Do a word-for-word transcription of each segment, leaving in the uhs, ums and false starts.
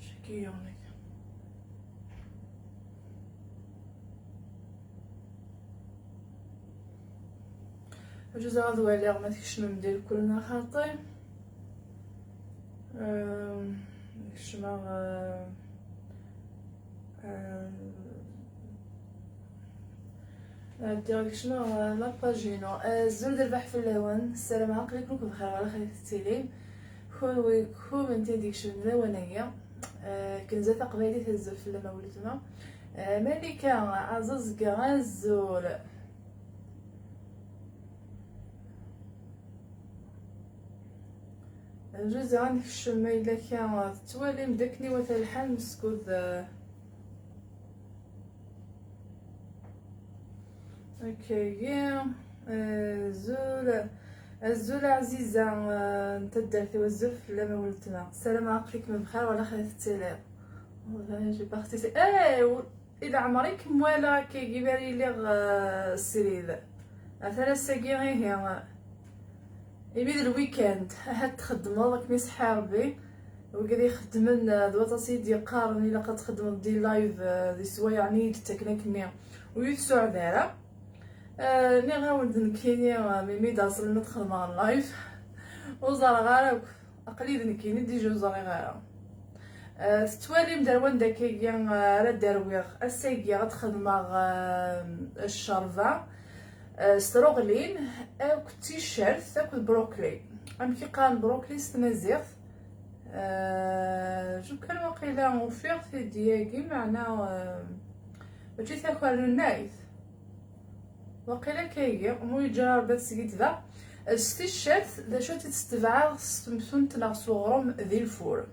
Ciki yiɣen-ik. Ǧuzeɣ ad waliɣ ma tkecmem di lkul neɣ xaṭi. Ehm, kecmeɣ, eh, eh, ɛeddiɣ ad kecmeɣ, eh, la page-inu. Eh, azul d rrbeḥ fell-awen. Ssarameɣ aql-iken akk bxir, ɣer lxir tettilim. Kunwi, kunwi n tid ikecmen lawan-agi. Eh, Kenza Taqbaylit, azul fell-am a weltma. Eh, Malika, aẓeẓga, azul. Ǧuza, ad nekcem ma yella kra tettwalim d akken iwata lḥal meskud, eh, akkagi, eh, azul, azul a Ɛziza, eh, n taddart-iw, azul fell-am a weltma. Ssarameɣ aql-ikem bxir, wala xir tettiliḍ. Wala, j'ai parti, c'est, eh, I leɛmer i kem-walaɣ akkagi mi ara iliɣ, eh, srid. Atan ass-agi ihi, imi d lwikand, ahat txeddmeḍ akken iseḥḥa Rebbi. Wigad ixeddmen, eh, d waṭas i d-yeqqaren ilaq ad txeddmeḍ di live, eh, di sswayeɛ-nni i d-ttaken akkenni ur yi-tsuɛed ara. Eh, nniɣ-awen-d nekkini, eh, mi, mi d-aṣlen ad xedmeɣ live. Ur ẓerreɣ ara akk. Aql-i d nekkini, dija ur ẓriɣ ara. Eh, tettwalim-d ar wanda akkagi, eh, ara d-rwiɣ. Ass-agi ad xedmeɣ, eh, ccerba, eh, s truɣlin, akked ticcert, akked brokli. Amek i qqaren brokli s tmaziɣt? Eh, ju kan waqila ufiɣ-t-id yagi, meɛna, eh, mačči takerrunayt. Waqila kaygi, mu yeǧǧa Rebbi ad sgidbeɣ. S ticcert, d acu i tt-tebɛeɣ s temtunt neɣ s uɣrum di lfur?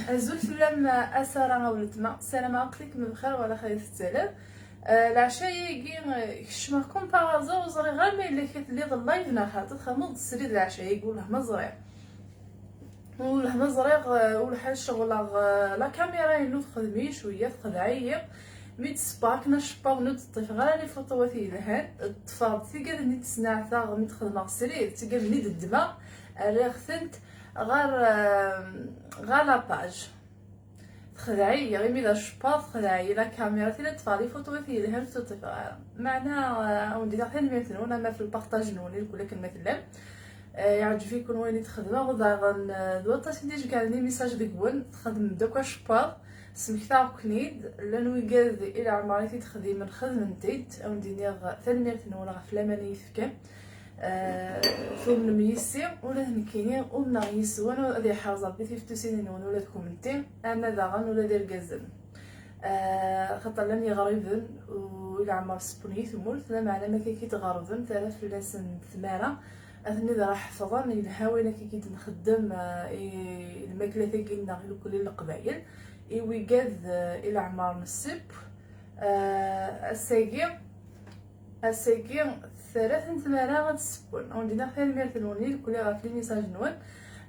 Azul fell-am a Sara, a weltma. Ssarameɣ aql-ikem bxir, wala xir tettiliḍ. Eh, leɛca-agi, eh, kecmeɣ comme par hasard, ur ẓriɣ ara ma yella kra telliḍ live neɣ xaṭi, txedmeḍ-d srid leɛca-agi, wellah ma ẓriɣ. Wellah ma ẓriɣ, eh, welḥal ceɣleɣ, eh, la caméra-inu texdem-iyi cwiya, texdeɛ-iyi. Mi d-sparken acebbaḍ-nni ur d-ṭṭifeɣ ara les photos-wat yelhan, ṭṭfeɣ-d tigad-nni d-sneɛteɣ mi d-xedmeɣ srid, tigad-nni d-ddmeɣ, rriɣ-tent ɣer, eh, ɣer la page. Texdeɛ-iyi, imi d acebbaḍ, texdeɛ-iyi la caméra, tili ṭṭfeɣ les photos-wat yelhan ur d-ṭṭifeɣ ara. Meɛna, eh, a wen-d-iniɣ tanemmirt-nwen, ama f le partage-nwen, irkul akken ma tellam. Eh, yeɛǧeb-iken wayen i d-xedmeɣ, u daɣen, eh, d waṭas i d-iceggɛen les messages deg-wen, txedmem-d akk acebbaḍ, smektaɣ-ken-id, llan wigad i leɛmer i t-id-xdimen, xedmen-t-id, a wen-d-iniɣ tanemmirt-nwen ɣef laman i yi-tefkam. Eh, tumnem yis-i, ula d nekkini umneɣ yis-wen, ad yeḥrez Rebbi tiftusin-nwen ula d kunemti, ama daɣen ula d irgazen. Eh, xaṭer llan yeɣriben, u i leɛmer sebbun-iyi tmurt, lameɛna ma akka i d-ɣerben, terra fell-asen tmara, ad ten-id-ara ḥefḍen, yelha wayen akka i d-nxeddem, eh, i lmaklat-agi-nneɣ irkelli n Leqbayel, i wigad, eh, i leɛmer nesseww. Eh, ass-agi, ass-agi, terra-ten tmara ad ssewwen. A wen-d-iniɣ tanemmirt-nwen irkelli ɣef les messages-nwen.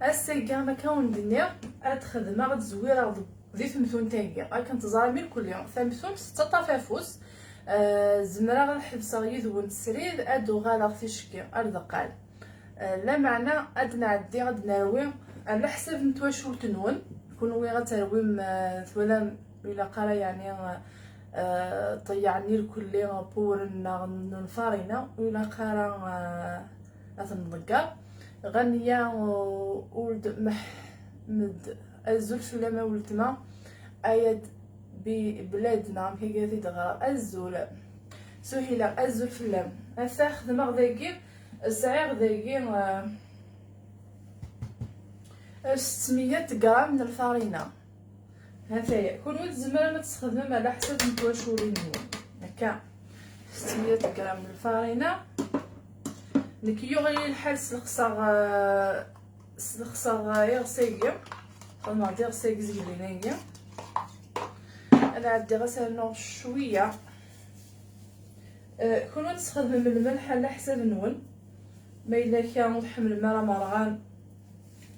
Ass-agi, am akka a wen-d-nniɣ, ad xedmeɣ, ad zwireɣ deg di temtunt-agi. Akken teẓram irkelli, tamtunt tettaṭṭaf afus. Eh, zemreɣ ad ḥebseɣ yid-wen srid, ad d-uɣaleɣ ticki ar deqqal. Eh, lameɛna ad nɛeddi, ad nerwi, ɛla ḥsab n twacult-nwen. Kunwi ad terwim, eh, twalam, ur ilaq ara, yeɛni, eh, ṭeyyɛen irkelli n wuren neɣ n lfarina, ur ilaq ara, eh, ad ten-nḍegger. Ɣanya, eh, Uld Meḥmed, azul fell-am a weltma. Ayad bi Blad, neɣ amek akka i t-id-ɣreɣ? Azul. Suhila, azul fell-am. Ata xedmeɣ dagi, sɛiɣ dagi, eh, settmeyya gram n lfarina. Hataya, kunwi tzemrem ad tesxedmem ɛla ḥsab n twaculin-nwen. Akka, settmeyya gram n lfarina. Nekk yuɣ-iyi lḥal slexseɣ, eh, slexseɣ, eh, iɣes-agi. Xedmeɣ-d iɣes-agi zgelin-agi. Ad ɛeddiɣ ad s-rnuɣ cwiya. Eh, kunwi ad tesxedmem lmelḥ ɛla ḥsab-nwen. Ma yella kra ur tḥemmlem ara merɣan,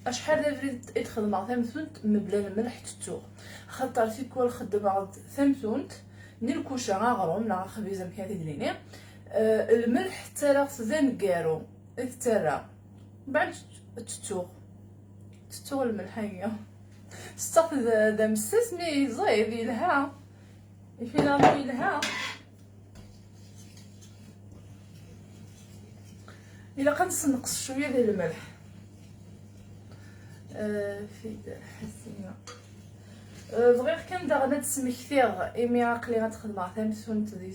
acḥal d abrid i d-xedmeɣ tamtunt mebla lmelḥ tettuɣ. Axaṭer tikwal xeddmeɣ-d tamtunt n lkuca, aɣrum neɣ axbiz, amek ara t-id-nini. Eh, lmelḥ ttarraɣ-t d aneggaru i tettarra. Mbeɛd tettuɣ tettuɣ lmelḥ-agi. Setta d amessas mi yeẓid yelha. Finalement yelha. Ilaq ad nsenqes cwiya di lmelḥ. Fida Ḥasina. Bɣiɣ kan daɣen ad d-smektiɣ imi aql-i ad xedmeɣ tamtunt di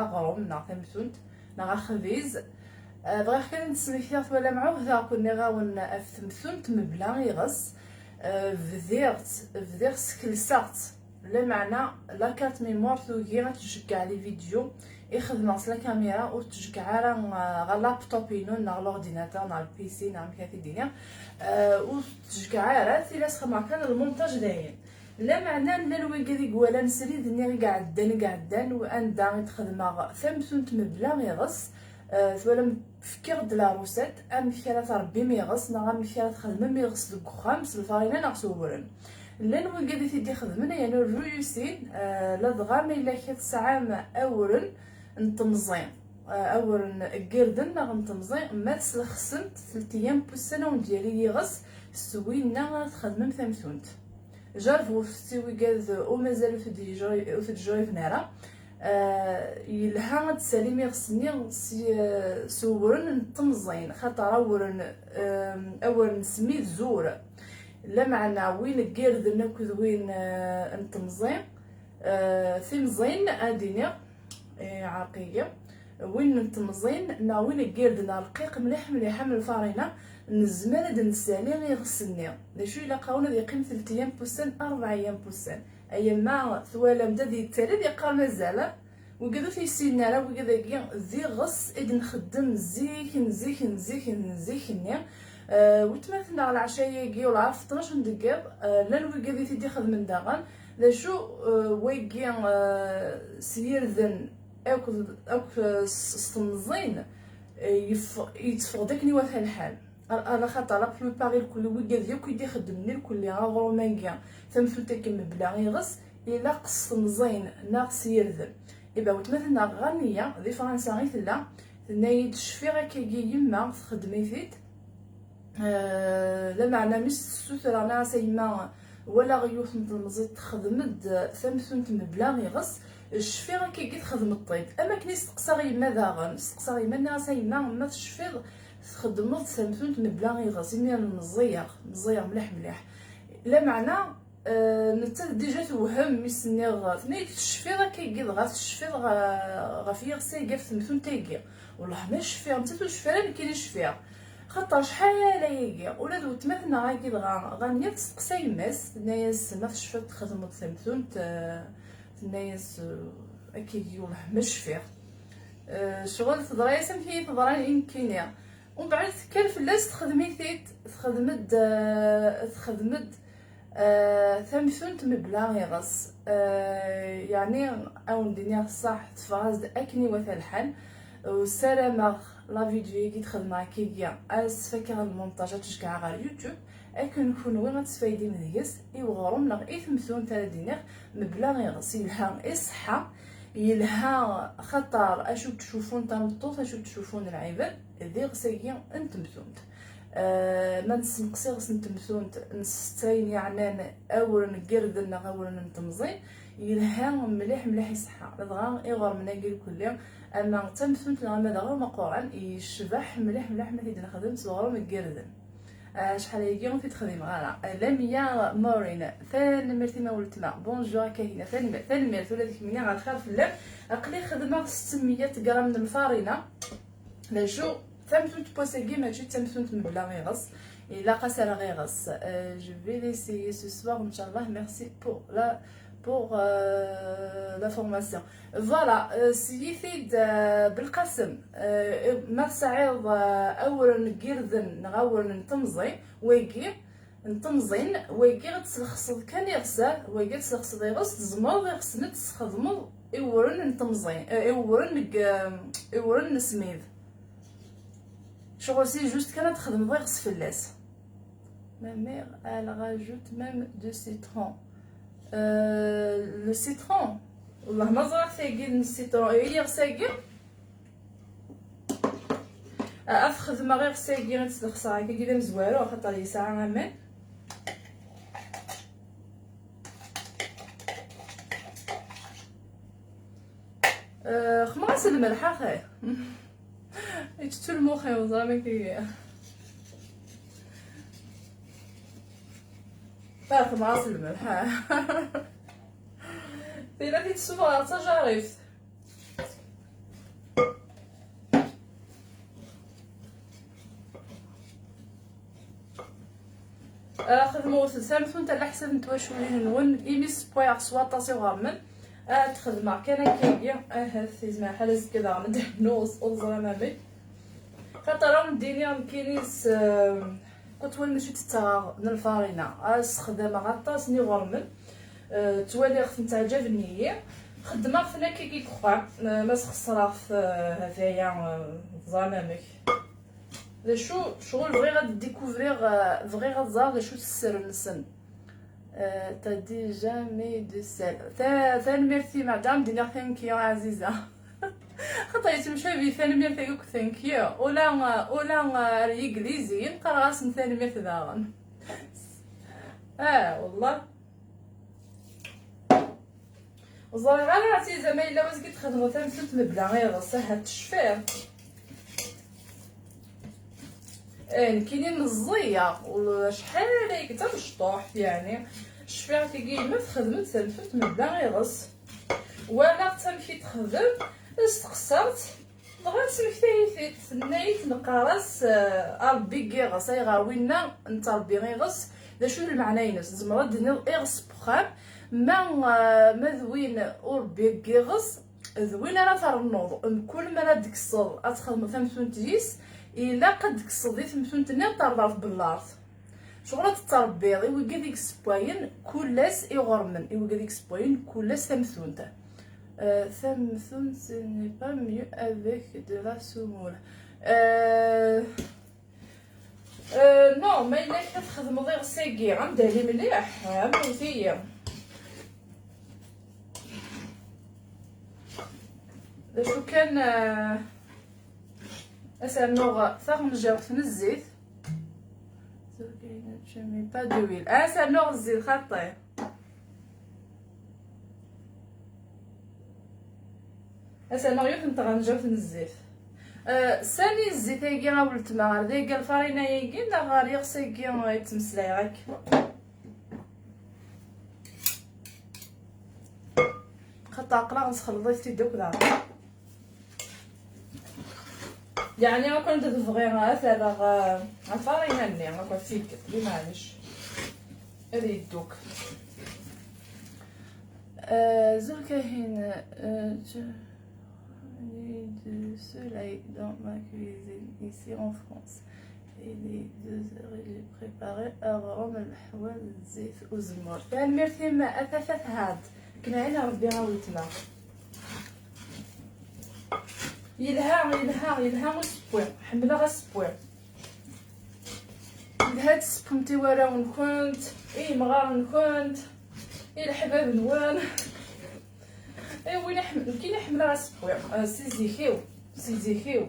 aɣrum neɣ tamtunt neɣ axbiz. Bɣiɣ kan ad d-smektiɣ, twalam, ɛuhdeɣ-ken iɣawen ɣef temtunt mebla iɣes. Bdiɣ-tt, bdiɣ skelseɣ-tt. Lameɛna la carte mémoire tugi ad tceggeɛ les vidéos i xedmeɣ s la caméra, ur tceggeɛ ara ɣer laptop-inu neɣ l'ordinateur neɣ le P C neɣ amek ara t-id-iniɣ. Ur tceggeɛ ara, tili ad xedmeɣ kan le montage dayen. Lameɛna llan wigad i iwalan srid-nni i iɛeddan, i iɛeddan, anda i d-xedmeɣ tamtunt mebla iɣes. Twalam, fkiɣ-d la recette, amek ara trebbim iɣes neɣ amek ara txedmem iɣes deg uxxam s lfarina neɣ s uwren. Llan wigad i t-id-ixedmen ayen ur ruyusin. Ladɣa ma yella kra tesɛam awren n temẓi, awren n yirden neɣ n temẓi, ma teslexsem-t telt ayyam n wussan ad wen-d-yali yiɣes s winna ara txedmem tamtunt. Jerbut-t i wigad u mazal ur t-id-yejri-, ur t-id-jriben ara. Yelha ad tsalim iɣes-nni s, s uwren n temẓin, xaṭer awren, awren n smid zur. Lameɛna win n yirden akked win n temẓi, timẓin ad iniɣ, iɛreq-iyi. Win n temẓin neɣ win n yirden rqiq mliḥ mliḥ am lfarina, nezmer ad d-nsali iɣes-nni. D acu ilaq-awen ad yeqqim telt ayyam n wussan, rebɛa ayyam n wussan. Ayama twalam-d ad yettali, ad yeqqar mazal. Wigad ur t-yessinen ara, wigad-agi d iɣes i d-nxeddem zik n zik n zik n zik-nni. Wetma-tneɣ leɛca-agi u lɛaf tnac n deg iḍ, llan wigad i t-id-ixedmen daɣen. D acu, wagi, s yirden akk, akk s, s temẓin, yetteffeɣ-d akken iwata lḥal. Ala xaṭer la plupart irkelli wigad yakk i d-ixeddmen irkelli aɣrum-agi, tamtunt-agi mebla iɣes, ilaq s temẓin neɣ s yirden. Iba wetma-tneɣ Ɣaniya, di Fransa i tella, tenna-yi-d: "Cfiɣ akkagi yemma, txeddem-it-id." Lameɛna mi s-tessutreɣ, nniɣ-as: "A yemma, walaɣ yiwet n tlemẓit texdem-d tamtunt mebla iɣes, cfiɣ akkagi txedmeḍ-t-id." Am akken i steqsaɣ yemma daɣen, steqsaɣ yemma, nniɣ-as: "A yemma, ma tecfiḍ txeddmeḍ-d tamtunt mebla iɣes?" Imir meẓẓiyeɣ, meẓẓiyeɣ mliḥ mliḥ. Lameɛna nettat déjà tewhem mi s-nniɣ, tenna-yi-d: "Tecfiḍ akkagi, dɣa tecfiḍ ɣef yiɣes-agi, ɣef temtunt-agi?" Wellah ma cfiɣ, nettat ur tecfi ara, nekkini cfiɣ. Xaṭer acḥal ayagi, ula d weltma-tneɣ-agi dɣa, Ɣaniya, testeqsa yemma-s, tenna-yas: "Ma tecfiḍ txedmeḍ tamtunt?" Tenna-yas: "Akkagi wellah ma cfiɣ." Ccɣel teḍra-yas am akken i yi-teḍra i nekkini. Umbeɛd tekker fell-as, texdem-it-id, texdem-d, texdem-d tamtunt mebla iɣes. Yeɛni, ad wen-d-iniɣ ṣṣeḥ, teffeɣ-as-d akken iwata lḥal. U ssarameɣ la vidéo-agi d-xedmeɣ akkagi, ad s-fakaɣ lmunṭaj, ad t-ceggɛeɣ ɣer YouTube, akken kunwi ad tesfaydim deg-s i uɣrum neɣ i temtunt ara d-iniɣ mebla iɣes. Yelha i ṣṣeḥḥa, yelha xaṭer acu d-ttcufun tameṭṭut, acu d-ttcufun lɛibad d iɣes-agi n temtunt. Ma nessenqes iɣes n temtunt, nsett ayen yeɛnan awren n yirden neɣ awren n temẓin, yelha mliḥ mliḥ i ṣṣeḥḥa. Ladɣa iɣurmen-agi irkelli, ama d tamtunt neɣ ama d aɣrum aquran, yecbeḥ mliḥ mliḥ ma t-id-nexdem s uɣrum n yirden. Acḥal ayagi ur t-id-xdimeɣ ara. Lamia Maureen, tanemmirt i ma weltma. Bonjour a Kahina, tanemmirt, tanemmirt ula d kemmini ɣer lxir fell-am. Aql-i xedmeɣ ستمية gram n lfarina. D acu, tamtunt n wass-agi mačči d tamtunt mebla iɣes. Ilaq ad s-rreɣ iɣes. Je vais l'essayer ce soir, ncallah. Merci pour la, pour la formation. Voilà, sel-iyi-t-id, Belqasem. Ma tesɛiḍ awren n yirden neɣ awren n temẓi, wagi, n temẓin, wagi ad teslexseḍ kan iɣes, wagi ad teslexseḍ iɣes, tzemreḍ iɣes-nni ad tesxedmeḍ i uwren n temẓin, i uwren n, i uwren n smid. Ccɣel c'est juste kan ad txedmeḍ iɣes fell-as. Ma mère, elle rajoute même du citron. Le citron. Wellah ma ẓriɣ tagi n citron. Iɣes-agi. Ad xedmeɣ iɣes-agi i tt-lexṣeɣ akkagi d amezwaru, axaṭer yesɛa aman. Eh, xemɣ-as lmelḥ axir. Yeččettu lmux-iw, ẓer amek i. Ah, xemɣ-as lmelḥ. Tella ti tessuffɣeḍ d tajaṛift. Ah, xedmeɣ-t d tamtunt ala ḥsab n twaculin-nwen, imi ssewwayeɣ s waṭas iɣermen. Ah, ad t-xedmeɣ kan akkagi, ahat yezmer ḥal azekka daɣen ad d-rnuɣ, ur ẓriɣ amek. Xaṭer ad wen-d-iniɣ nekkini s, eh, kutwal mačči d ttaɣeɣ n lfarina, ah, ssexdameɣ aṭas n iɣermen. Eh, ttwaliɣ-ten ttɛeǧaben-iyi. Xeddmeɣ-ten akkagi deg uxxam, eh, ma sxeṣreɣ-t, eh, hataya, eh, teẓram amek. D acu, ccɣel bɣiɣ ad découvrir, eh, bɣiɣ ad ẓreɣ d acu-t sser-nsen. Eh, t'as dit jamais de sel. Ta-, tanemmirt i madame, d-iniɣ thank you, Aziza. Xaṭer yettemcabi tanemmirt-agi akk thank you. Ula, ula ar yigliziyen qqareɣ-asen tanemmirt daɣen. Ah, wallah. Ur ẓriɣ ara, Aziza, ma yella wazg i txedmeḍ tamtunt mebla iɣes, ahat tecfiḍ. Eh, nekkini meẓẓiyeɣ, u acḥal ay d tamecṭuḥt, yeɛni. Cfiɣ tigi yemma txedm-d tamtunt mebla iɣes. Walaɣ-tt amek i texdem, steqsaɣ-tt, dɣa tesmektay-it-id, tenna-yi-d neqqar-as, eh, arebbi n yiɣes, ayɣer winna nettrebbi iɣes, d acu d lmeɛna-ines? Tzemreḍ ad d-tiniḍ iɣes n wexxam, ma, eh, ma d win urebbi n yiɣes, d win ara ternuḍ, mkul mi ara d-tekkseḍ ad txedmeḍ tamtunt yis, ilaq ad d-tekkseḍ di temtunt-nni ad terḍer tbellart. Ccɣel ad tettrebbiḍ i wigad i yessewwayen kul ass iɣermen, i wigad i yessewwayen kul ass tamtunt. Euh, tamtunt, ce n'est pas mieux avec de la semoule. Euh, euh, non, ma yella akka txedmeḍ iɣes-agi, ɛemdali mliḥ, ɛemmewt-iyi. D acu kan, euh, ad s-rnuɣ taɣenjawt n zzit. Je mets pas d'huile. Ad s-rnuɣ zzit xaṭi. Ad s-rnuɣ yiwet n tɣenjawt n zzit. Euh, sani zzit-agi a weltma? Ɣer dagi lfarina-agi neɣ ɣer yiɣes-agi i ttmeslayeɣ akka? Xaṭer aql-aɣ nesxelḍ-it-id akk daɣen. Yeɛni akk anda d-bɣiɣ ad t-rreɣ, eh, ɣer lfarina-nni, akk ad t-id-, di maɛlic. Ad yedduk. Euh, Zulkahin, euh, je, du soleil dans ma cuisine, ici en France. Il est deux heures et j'ai préparé aɣrum, leḥwal, zzit, uzemmur. Tanemmirt-im a tafat had. Knaɛin Rebbi a weltma. Yelha, yelha, yelha usewwi. Ḥemmleɣ asewwi. Yelha ad tessewwemt i warraw-nkent, i yemɣaren-nkent, i leḥbab-nwen. Eh, win iḥem-, nekkini ḥemmleɣ asewwi. Eh, si zik-iw, si zik-iw.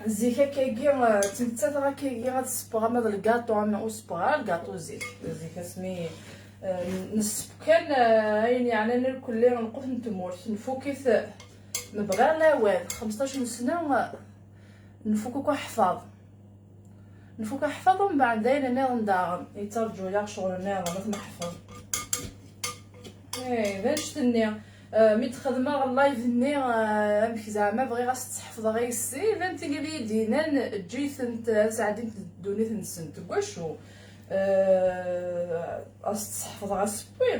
Zik akkagi, eh, ttmettateɣ akkagi ad ssewweɣ ama d lgaṭu, ama ur ssewweɣ ara lgaṭu zik. Zik asmi, eh, nesseww kan, eh, ayen yeɛnan irkelli lqut n tmurt, nfuk-it, eh, mebɣir lawal, xemseṭṭac n sna, eh, nfuk akk aḥfaḍ. Nfuk aḥfaḍ, umbeɛd d ayen nniḍen daɣen. Yettarǧu-yaɣ ccɣel nniḍen, ad t-neḥfeḍ. Eh, d annect-nni. Eh, mi d-xedmeɣ live-nni, eh, amek zeɛma bɣiɣ ad s-tt-ḥefḍeɣ i yessi, llan tin i yi-d-yennan, eǧǧ-itent ad sɛeddint ddunit-nsent. Deg wacu? Eh, ad s-tt-ḥefḍeɣ asewwi.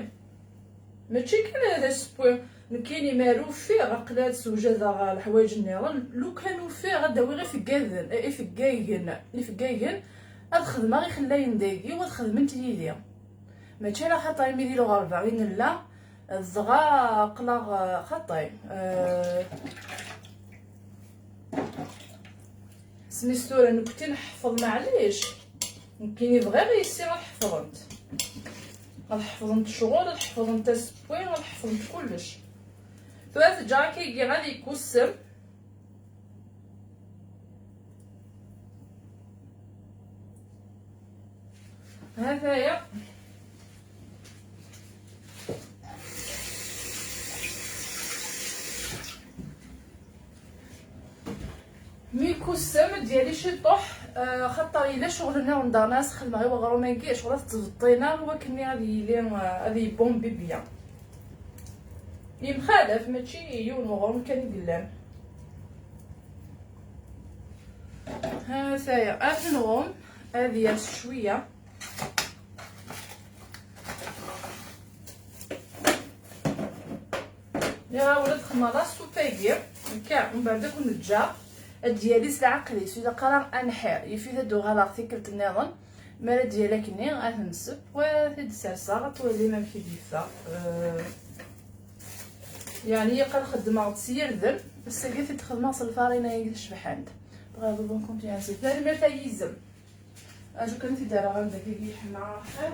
Mačči kan d asewwi, nekkini mi ara ufiɣ, aql-i ad sewjadeɣ leḥwayeǧ nniḍen, lukan ufiɣ ad d-awiɣ ifeggaden, ifeggagen, ifeggagen, ad xedmeɣ ixellayen dagi, u ad xedment yid-i. Mačči ala xaṭer imi di lɣerba i nella, dɣa aql-aɣ, xaṭi, eh, Smis tura nekkti neḥfeḍ, maɛlic. Nekkini bɣiɣ yessi ad ḥefḍent. Ad ḥefḍent ccɣel, ad ḥefḍent asewwi, ad ḥefḍent kullec. Tura teǧǧa akkagi ad yekkussem. Ha-t-aya. Mi kussem ad d-yali ciṭuḥ, eh, xaṭer yella ccɣel nniḍen daɣen ara s-xedmeɣ i weɣrum-agi, ccɣel ad t-ttbeṭṭineɣ i wakken ad yili, eh, ad yebombi bya. Yemxalaf, mačči yiwen weɣrum kan i yellan. Ha-t-aya, ad t-nɣum, ad yers cwiya. Nniɣ-awen ad xedmeɣ la soupe-agi, akka, mbeɛd ad ken-ǧǧeɣ. Ad d-yali s lɛaqel-is, ur ilaq ara ad nḥir, yif-it ad d-uɣaleɣ tikkelt nniḍen. Mi ara d-yali akkenni, ad t-nsebb, wa ad t-id-serseɣ, ad twalim amek i d-yeffeɣ. Euh, yeɛni, yeqqar xeddmeɣ-d s yirden, ass-agi ad t-id-xedmeɣ s lfarina-agi tacebḥant. Bravo, bonne continuation. Tanemmirt a yizem. Acu kan i t-id-rreɣ anda i yeḥma axir.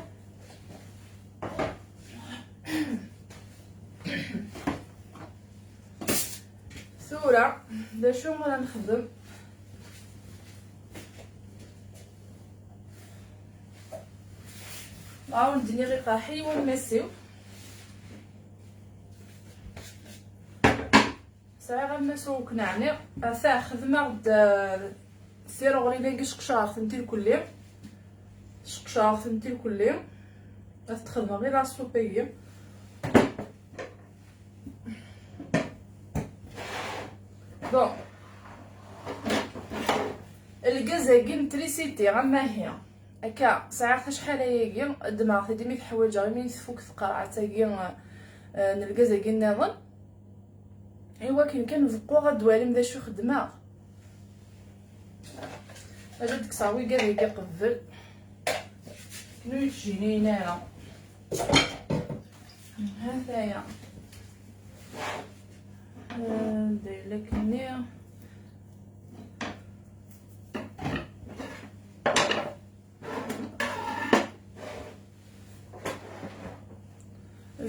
Tura, d acu ara nexdem? Ɛawed-d-iniɣ iqerḥ-iyi wammas-iw. Sɛiɣ ammas ur ken-ɛniɣ. Ata xedmeɣ-d, eh, tireɣlin-agi, sqecɛeɣ-tent irkelli. Sqecɛeɣ-tent irkelli. Ad t-xedmeɣ i la soupe-agi. Bon. Lgaz-agi n trisiti, amahi. Akka, sɛiɣ-t acḥal ayagi, ddmeɣ-t-id imi t-ḥwaǧeɣ, imi tfuk tqerɛet-agi, eh, n lgaz-agi nniḍen. I wakken kan beqquɣ ad d-twalim d acu xedmeɣ. Ad d-kkseɣ wigad-agi qbel. Kenwi ur ttjinin ara. Ha-t-aya. Eh, anda yella akkenni?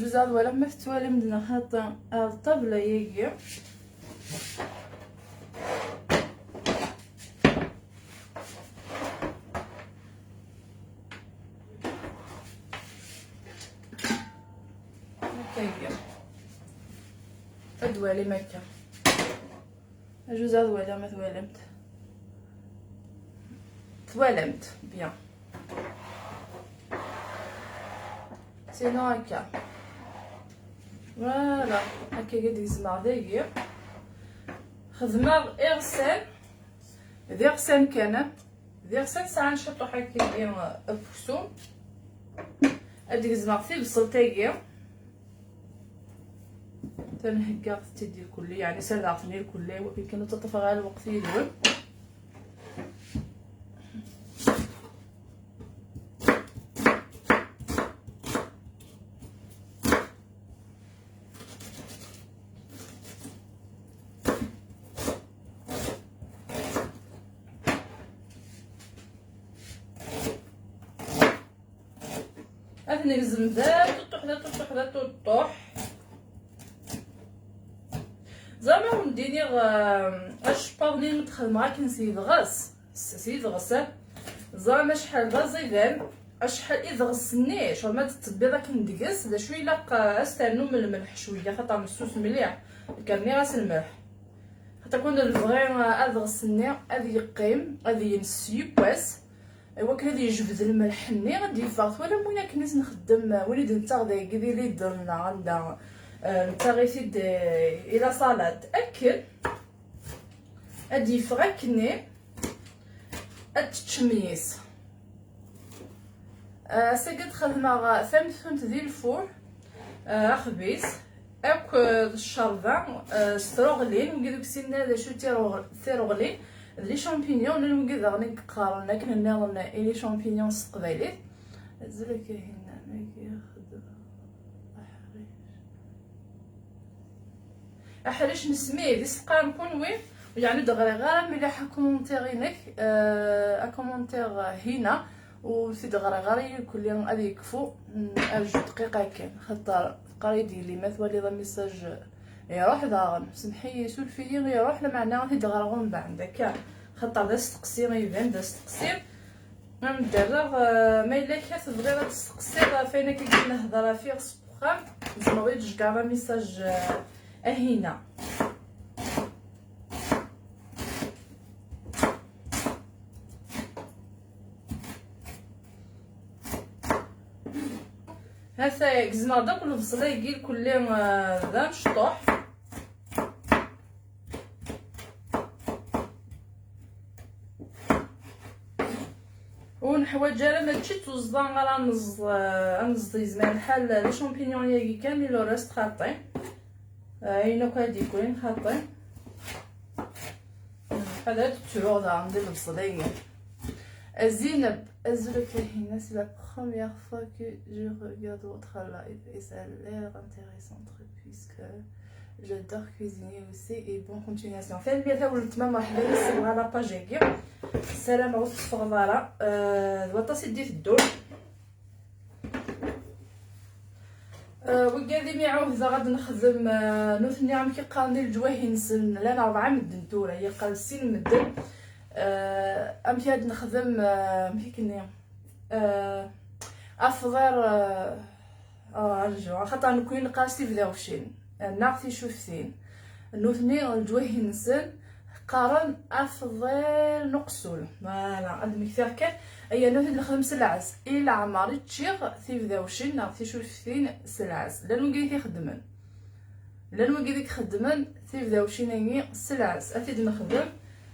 Juz ad walaɣ ma tettwalim-d neɣ xaṭi ar ṭṭabla-agi. Akka iga. Ad twalim akka. Ajuza ad waliɣ ma twalamt. Twalamt, bien. Sinon akka. Voilà, akka i d-gezmeɣ dagi. Xedmeɣ iɣsan, d iɣsan kan. D iɣsan sɛan ciṭuḥ akkagi n uksum. Ad d-gezmeɣ tibṣelt-agi. Tanheggaɣ-tt-id irkelli, yeɛni serdaɣ-ten irkelli, wakken kan ur ttaṭṭafeɣ ara lweqt yid-wen. Ad t-negzem d atuṭuḥ, d atuṭuḥ, d atuṭuḥ. Ẓer ma wen-d-iniɣ, eh, acebbaḍ-nni i d-xedmeɣ akken s yidɣes. S, s yidɣes, eh? Ẓer ma acḥal d aẓidan, acḥal idɣes-nni, ccɣel ma d-tettebbiḍ akken deg-s, d acu ilaq, eh, ad s-ternum lmelḥ cwiya, xaṭer messus mliḥ. Nekk rniɣ-as lmelḥ. Xaṭer kun lebɣi, eh, adɣes-nni ad yeqqim, ad yens s yiwwas. Iwakken ad yejbed lmelḥ-nni, ad d-yeffeɣ. Twalam win akken i s-nxeddem, win i d-nettaɣ dagi di lidr-nneɣ, anda, eh, nettaɣ-it-id, eh, i la salade. Akken ad d-yeffeɣ akkenni, ad teččem yis. Eh, ass-agi ad xedmeɣ tamtunt di lfur. Ah, axbis, akk, eh, d ccerba, eh, s truɣlin, wigi deg sin d acu tiruɣ-, tiruɣlin, d les champignons, llan wigi daɣen i yeqqaren akken nniḍen i les champignons s teqbaylit. Azul a Kahina, ma giɣ xedmeɣ aḥric. Aḥric n ssmid, i s-teqqarem kunwi? Yeɛni ur d-ɣriɣ ara mliḥ akumentiṛ-inek, eh, akumentiṛ hina, ur t-id-ɣriɣ ara, irkelli ad yekfu, mm, arju dqiqa kan, xaṭer teqqar-iyi-d yelli ma twaliḍ amisaj iruḥ daɣen, semmeḥ-iyi, suref-iyi, iruḥ, lameɛna ad t-id-ɣreɣ umbeɛd akka, xaṭer d asteqsi, iban d asteqsi. Am-d-rreɣ, eh, ma yella kra tebɣiḍ ad testeqsiḍ ɣef wayen akka i d-nehder ɣef yiɣes n uxxam, tzemreḍ ad d-tceggɛeḍ amisaj, eh, ahina. Hata gezmeɣ-d akk lebṣel-agi kulli, eh, d amecṭuḥ. Ur neḥwaǧ ara, mačči d tuẓḍa ara neẓ-, eh, ad neẓḍ, yezmer lḥal d champignon-agi kan, il reste xaṭi. Eh, ayen akk ad d-yekrin xaṭi. Ad d-ttruɣ daɣen di lebṣel-agi. A Zineb, azul a Kahina, c'est la première fois que je regarde votre live et ça a l'air intéressant puisque j'adore cuisiner aussi et bonne continuation. Tanemmirt a weltma, merḥba yis-m ɣer la page-agi. Ssarameɣ ur teffɣeḍ ara. Eh, d waṭas i d-iteddun. Eh, wigad imi ɛuhdeɣ ad nexdem, eh, nutni amek i qqaren di leǧwahi-nsen, llan rebɛa medden tura, yeqqar sin medden. Eh, amek ad nexdem, eh, amek i k-nni? Eh, afḍir, eh, ah, rju, axaṭer nekni neqqar-as tibdawcin, eh, neɣ ticuftin. Nutni leǧwahi-nsen qqaren afḍil n uqessul. Voilà, ad d-mmektiɣ kan. Aya nutni nexdem s lɛez. I leɛmer i ččiɣ tibdawcin neɣ ticuftin s lɛez. Llan wigi i t-ixeddmen. Llan wigi i ixeddmen tibdawcin-agi s lɛez. Ad t-id-nexdem.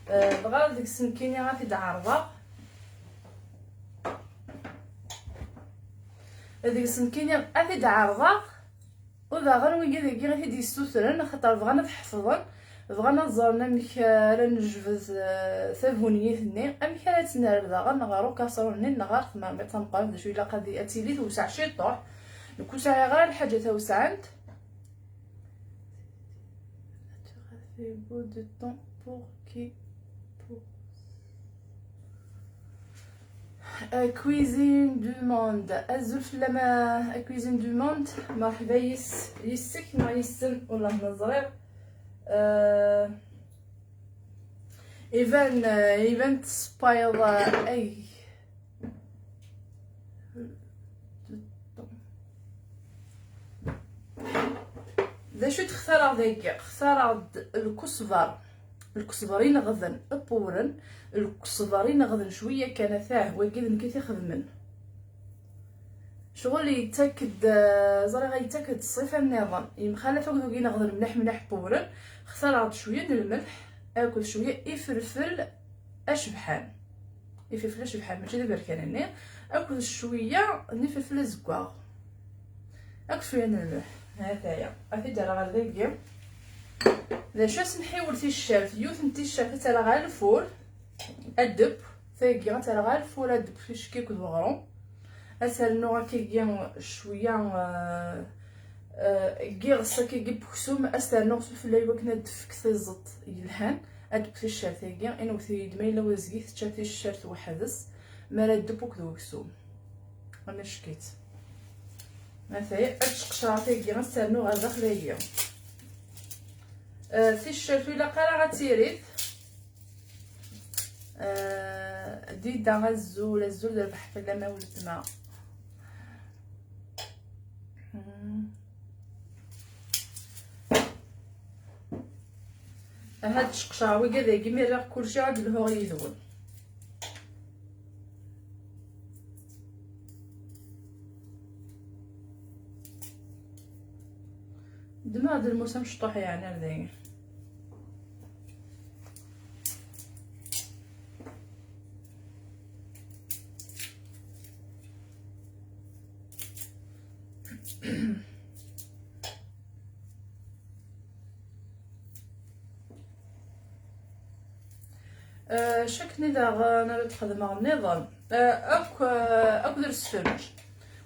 Eh, dɣa deg-s nekkini ad t-id-ɛerḍeɣ. Deg-s nekkini ad t-id-ɛerḍeɣ. U daɣen wigi dagi i t-id-yessutren, axaṭer bɣan ad ḥefḍen, bɣan ad ẓren amek ara nejbed, eh, tabunyit-nni, amek ara tt-nerr daɣen ɣer ukaṣrun-nni neɣ ɣer tmermiṭ tameqqrant, d acu ilaq ad, ad tili tewseɛ ciṭuḥ. Nekk ur sɛiɣ ara lḥaǧa tawesɛant. Pour qui? Pour A Cuisine du Monde. Azul fell-am a, a Cuisine du Monde. Merḥba yis-, yis-k neɣ yis-sen, ur neẓriɣ. Eh, iban, eh, iban tessewwayeḍ, eh, ay. D acu i d-xtareɣ dagi? Xtareɣ-d lkusber, lkusber ineɣden ppewren, lkusber ineɣden cwiya kan, atah, wagi d nekk i t-ixedmen. Ccɣel yettak-d, eh, ẓriɣ yettak-d ṣṣifa nniḍen, yemxalaf akked wagi ineɣden mliḥ mliḥ ppewren. Xtareɣ-d cwiya n lmelḥ akked cwiya ifelfel acebḥan. Ifelfel acebḥan, mačči d aberkan-nni, akked cwiya n ifelfel azeggaɣ. Akked cwiya n lmelḥ. Ha-t-aya. Ad t-id-rreɣ ɣer dagi. D acu, ad s-nḥiwel ticcert. Yiwet n ticcert ad tt-rreɣ ɣer lfur. Ad d-teww. Tagi ad tt-rreɣ ɣer lfur, ad d-teww ticki akked uɣrum. Ad s-rnuɣ akkagi cwiya, eh, eh, n yiɣes akkagi n weksum, ad s-rnuɣ sufella i wakken ad d-tefk tiẓeṭ yelhan. Ad d-teww ticcert-agi, inewwet-iyi-d ma yella wazgi tečča ticcert weḥd-s, mi ara d-teww akked weksum. Amack-itt. Ataya, ad tceqcreɣ tagi, ad s-rnuɣ ɣer daxel-agi. Eh, ticcert ur ilaq ara ad tirid. Eh, Dida, azul, azul d rrbeḥ fell-am a weltma. Hmm. Aha, ad tceqcreɣ wigad-agi, mi rriɣ kulci ad lhuɣ yid-wen. Ddmeɣ-d lmus amecṭuḥ, yeɛni ar dayen. Eh, acu akken i daɣen ara d-xedmeɣ nniḍen? Eh, akk, eh, akked lesfenǧ.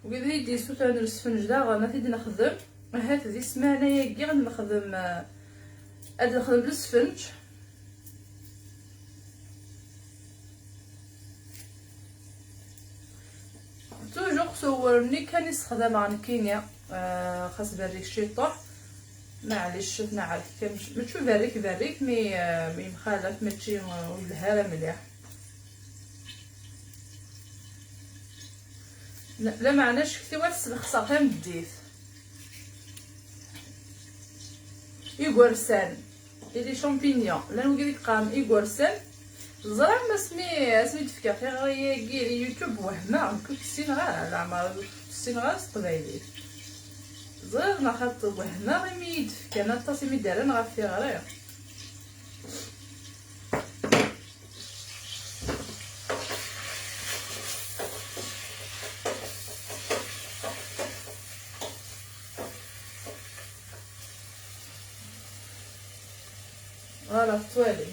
Wid i d-yessutren lesfenǧ daɣen, ad t-id-nexdem. Ahat di ssmana-agi ad nexdem, eh, ad nexdem lesfenǧ. Toujours s uwren-nni kan i ssexdameɣ nekkini, eh, xas berrik ciṭuḥ. Maɛlic, ad t-neɛrek kan, mačči berrik berrik, mi, eh, mi yemxalaf, mačči, eh, ur yelha ara mliḥ. Lameɛna ccetwa tesselxes-aɣ tameddit. Igersan, et les champignons, llan wigad i yeqqaren igersan. Ẓriɣ asmi, asmi d-fkiɣ tiɣri-agi di YouTube, wehmeɣ, nekk ur tt-ssineɣ ara, leɛmer ur tt-ssineɣ ara s teqbaylit. Ẓriɣ neɣ xaṭi wehmeɣ imi i yi-d-fkan aṭas, imi d-rran ɣef tiɣri. Voilà, tettwalim.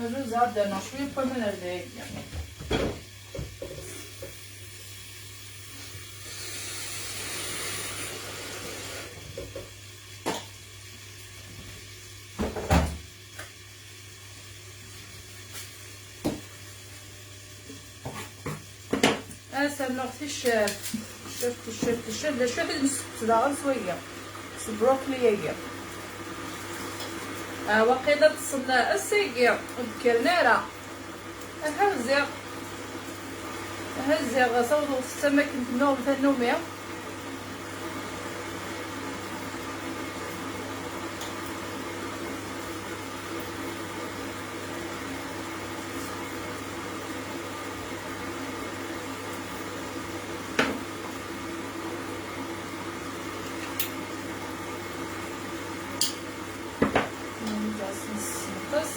Azuz ad d-rnuɣ cwiya n waman ar dagi. Ad as-rnuɣ ticcert. Ticcert, ticcert, ticcert. D acu i d-nessewt daɣen s wagi? S brokli-agi. Ah, waqila ṭṭsen ass-agi, ur d-kkren ara. Aha ziɣ. Aha ziɣ, saweḍ ur tettamakken tennuɣem tannumi. Nessaweḍ.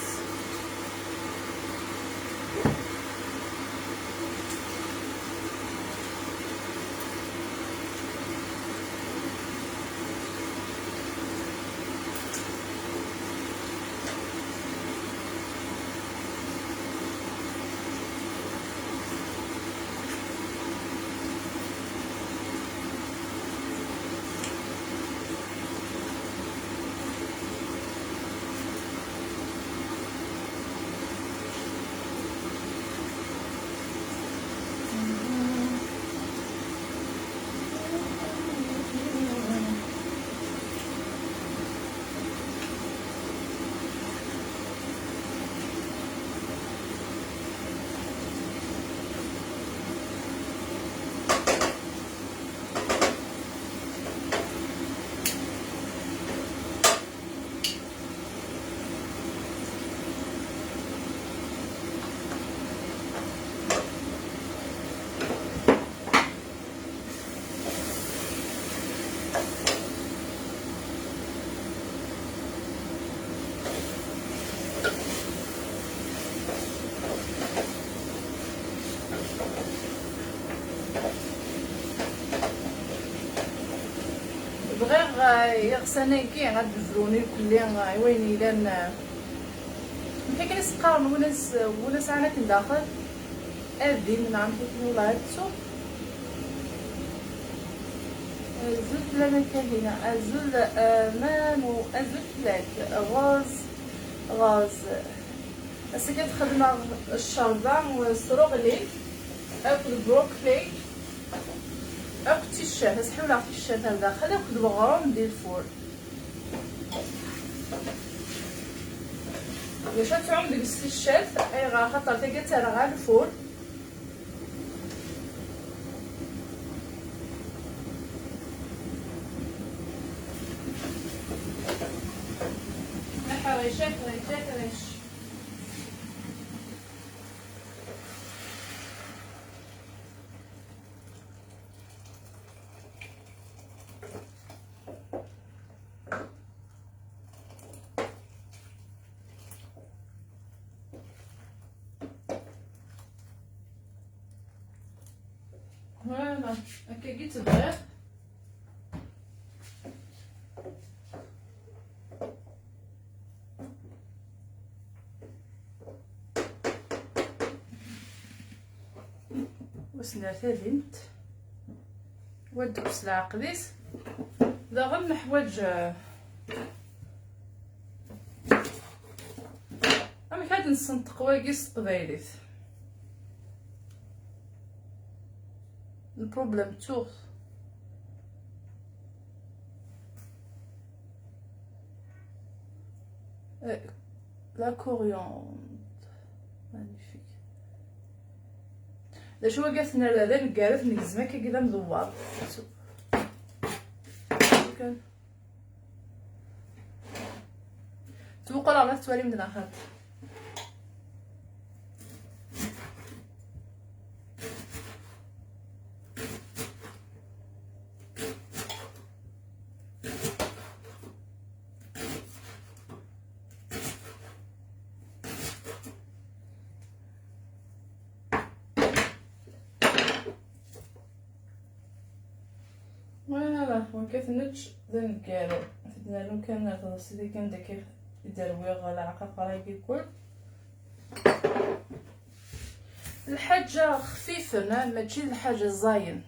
Bɣiɣ, eh, iɣsan-agi ad d-brun irkelli, eh, i wayen yellan, eh, amek akken i s-qqaren win as-, win asɛan akken daxel, adim neɣ amek akken, ula ad ttuɣ. Azul fell-am a Kahina, azul, eh, Manu, azul fell-ak, Rose, Rose. Ass-agi ad xedmeɣ ccerba s truɣli akked brokli akked ticcert. Ad ḥiwleɣ ticcert ar daxel akked weɣrum di lfur. Bac ad tɛum deg-s ticcert, ayɣer? Axaṭer tagi ad tt-rreɣ ɣer lfur. Aḥric, aḥric, aḥric. Voilà, akkagi tt-bɣiɣ. Ad as-nerr tadimt. Wa ddek s leɛqed-is. Daɣen neḥwaǧ, eh, amek ad nsenṭeq wagi s teqbaylit? Lproblem ttuɣ. La coriandre. Magnifique. D acu wagi, ad t-nerr d aneggar, ad t-negzem akka d amdewwer. Kan. Ttmuquleɣ ma tettwalim d laxert. Voilà, wekkat nečč d aneggaru. Ad t-id-nernu kan ar teḍsit-agi anda akka i d-rwiɣ lɛaqaqer-agi kul. Lḥaǧa xfifen, ah, mačči d lḥaǧa ẓẓayen.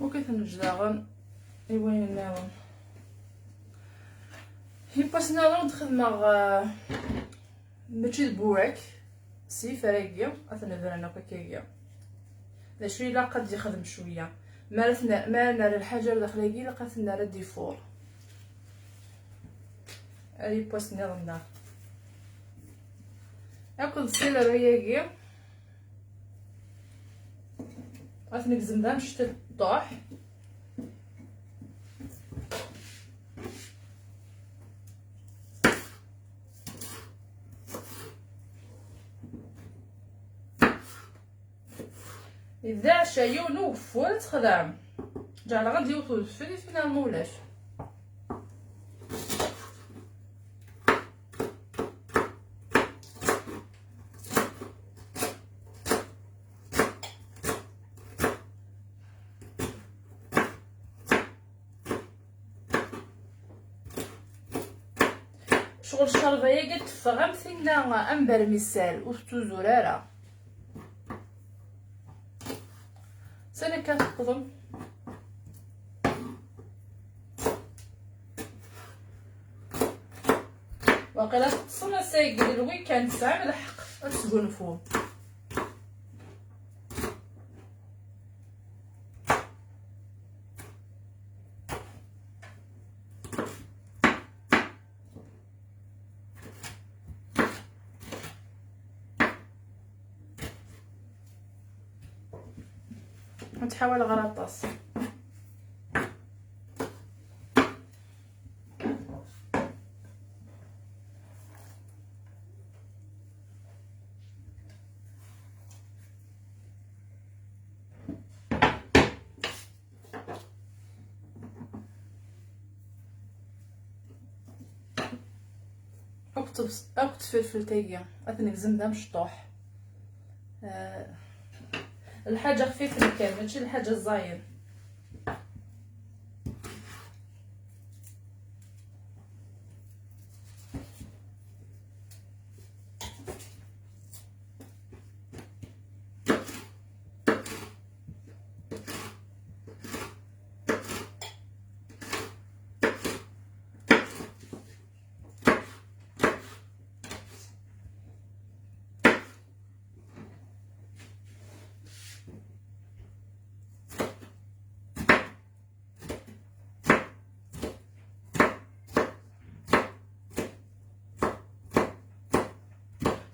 Wekkat nečč daɣen i wayen nniḍen. Yiwwas nniḍen d-xedmeɣ, ah, mačči d burak, s yifer-agi, ad t-nebren akk akkagi. D acu ilaq ad d-yexdem cwiya. Mi ara tne-, mi ara nerr lḥaǧa ar daxel-agi, ilaq ad t-nerr ad d-ifur. Ar yiwwas nniḍen da. Akked sileru-agi, ad t-negzem d amecṭuḥ. Idaɛca yiwen ugeffur ad txedɛem. Ǧeɛleɣ-d yiwet udfel i finalement ulac. Ccɣel ccerba-agi ad teffeɣ am tinna, am bermisal, ur tettuzur ara. Sani akka teqḍem. Waqila teṭṭsem ass-agi d lwikan, tesɛam lḥeqq ad tesgunfum. Ur ttḥawaleɣ ara aṭas. Akk tebs-, akk tfilfelt-agi, ad t-negzem d amecṭuḥ. Eh, lḥaǧa xfifen kan, mačči lḥaǧa ẓẓayen.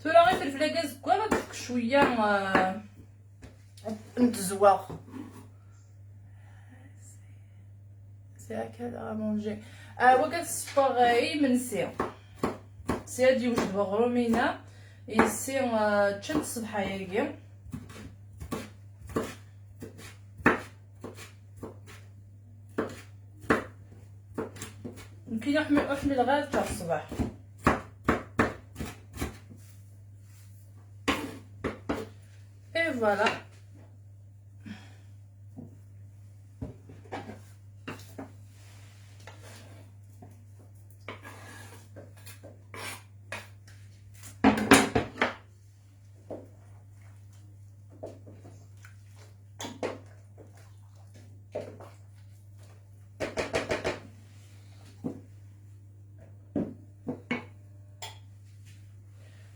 Tura ifelfel-agi azeggaɣ ad d-tefk cwiya, eh, n tezweɣ. C'est à quelle heure à manger? Ah, wagi ad t-ssewweɣ, eh, i imensi. Si ad yewjed weɣrum-ina, yessi, eh, ččant ṣṣbeḥ-agi. Nekkini ur ḥmi-, ur ḥmileɣ ara ččeɣ ṣṣbeḥ. Et voilà.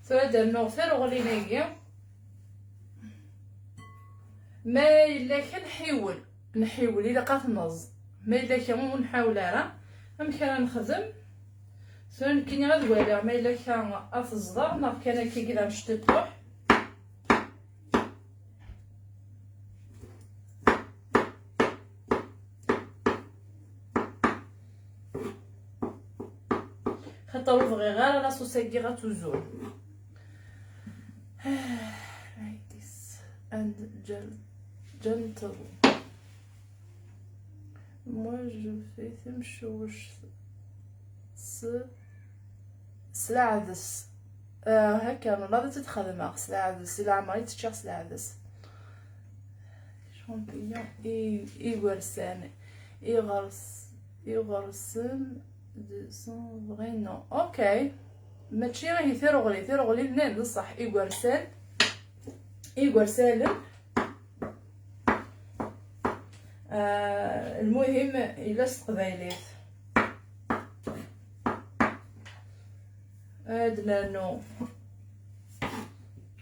Tura ad rnuɣ tareɣlin-agi. Ma yella kan ḥiwel. Nḥiwel, ilaq ad t-neẓ. Ma yella kra ur nḥawel ara, amek ara nexdem? Tura nekkini ad waliɣ ma yella kra ad t-ẓḍeɣ neɣ kan akka i d amecṭuḥ. Xaṭer ur bɣiɣ ara laṣus-agi ad tuzur. Like this and gen- gentle. Moi, je fais timcewwect s s leɛdes. Ah, hakka, nella ad tt-xedmeɣ s leɛdes, si leɛmer i tt-ččiɣ s leɛdes. Champignons i- igersan, iɣers- iɣersen de son vrai nom. Ok. Mačči ihi tireɣli, tireɣli nnan d ṣṣeḥ, igersan, igersalen. Ah, lmuhim, yella s teqbaylit. Ad nernu.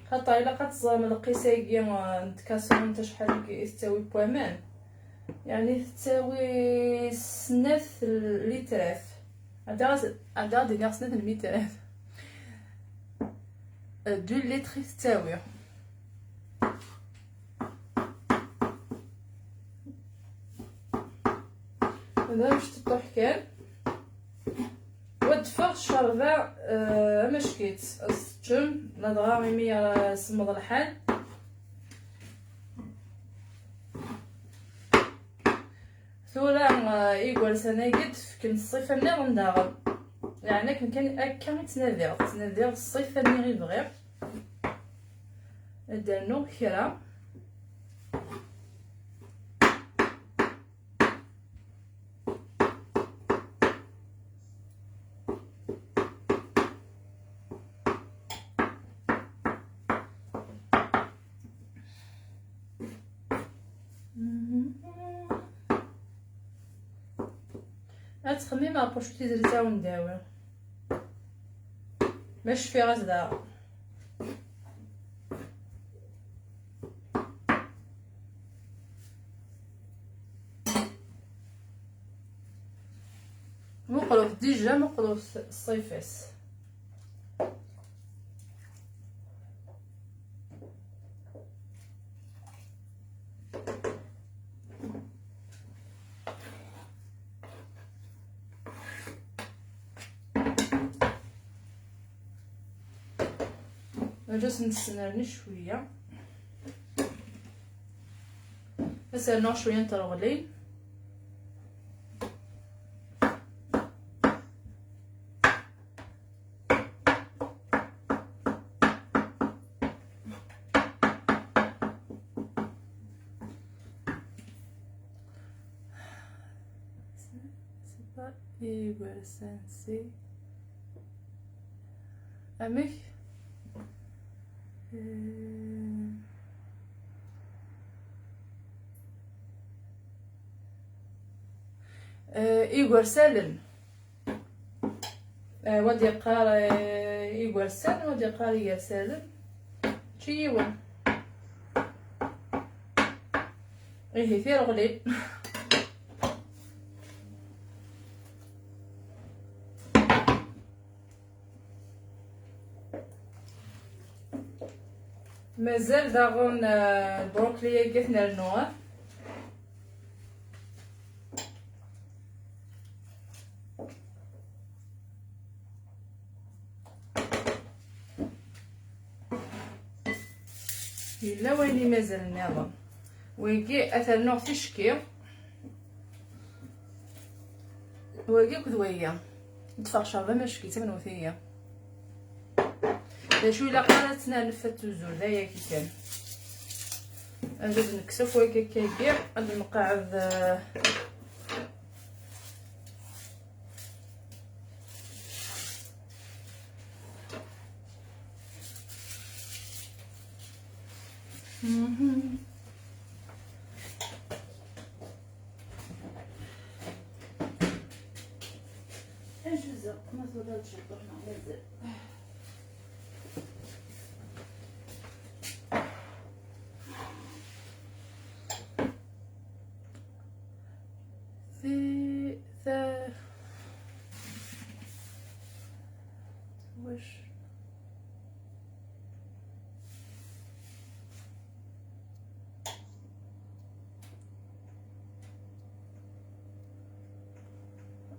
Xaṭer ilaq ad teẓrem lqis-agi, ah, n tkaṣrant acḥal i tettawi n waman. Yeɛni tettawi snat litrat. Ad d-, ad d-iniɣ snat lmitrat. Deux litres i tettawi. D amecṭuḥ kan. Wa d-teffeɣ ccerba, eh, amack-itt. Ad s-teččem, ladɣa imi ara semmeḍ lḥal. Tura, eh, igersan-agi d-fken ṣṣifa nniḍen daɣen. Yeɛni akken kan akka i ttnadiɣ. Ttnadiɣ ṣṣifa-nni i bɣiɣ. Ad d-rnuɣ kra. Ad ttxemmimeɣ ɣef wacu tizlit ara wen-d-awiɣ. Ma cfiɣ-as daɣen. Muqlet déjà, muqlet ṣṣifa-s. Ad as-nesnerni cwiya. Ad as-rnuɣ cwiya n treɣlin. C'est pas igersan, c'est amek? Euh, euh, igersalen. Eh, wa d-yeqqar, eh, igersan, wa d-yeqqar igersalen. Mačči yiwen. Ihi, tireɣlin. Mazal daɣen, eh, lbrokli-agi ad t-nernu, eh? Yella wayen i mazal nniḍen. Wigi ad t-rnuɣ ticki. Wagi akked wagi. Ṭṭfeɣ ccerba, mačči d tamenwt-agi. D acu ilaq ara ttnerni ɣef tuzur, d ayagi kan. Ad nekkes akk wagi akkagi, ad nqeɛɛed, eh, Mhm. Ajuzeɣ, ma tura ad tcebbeḥ neɣ mazal?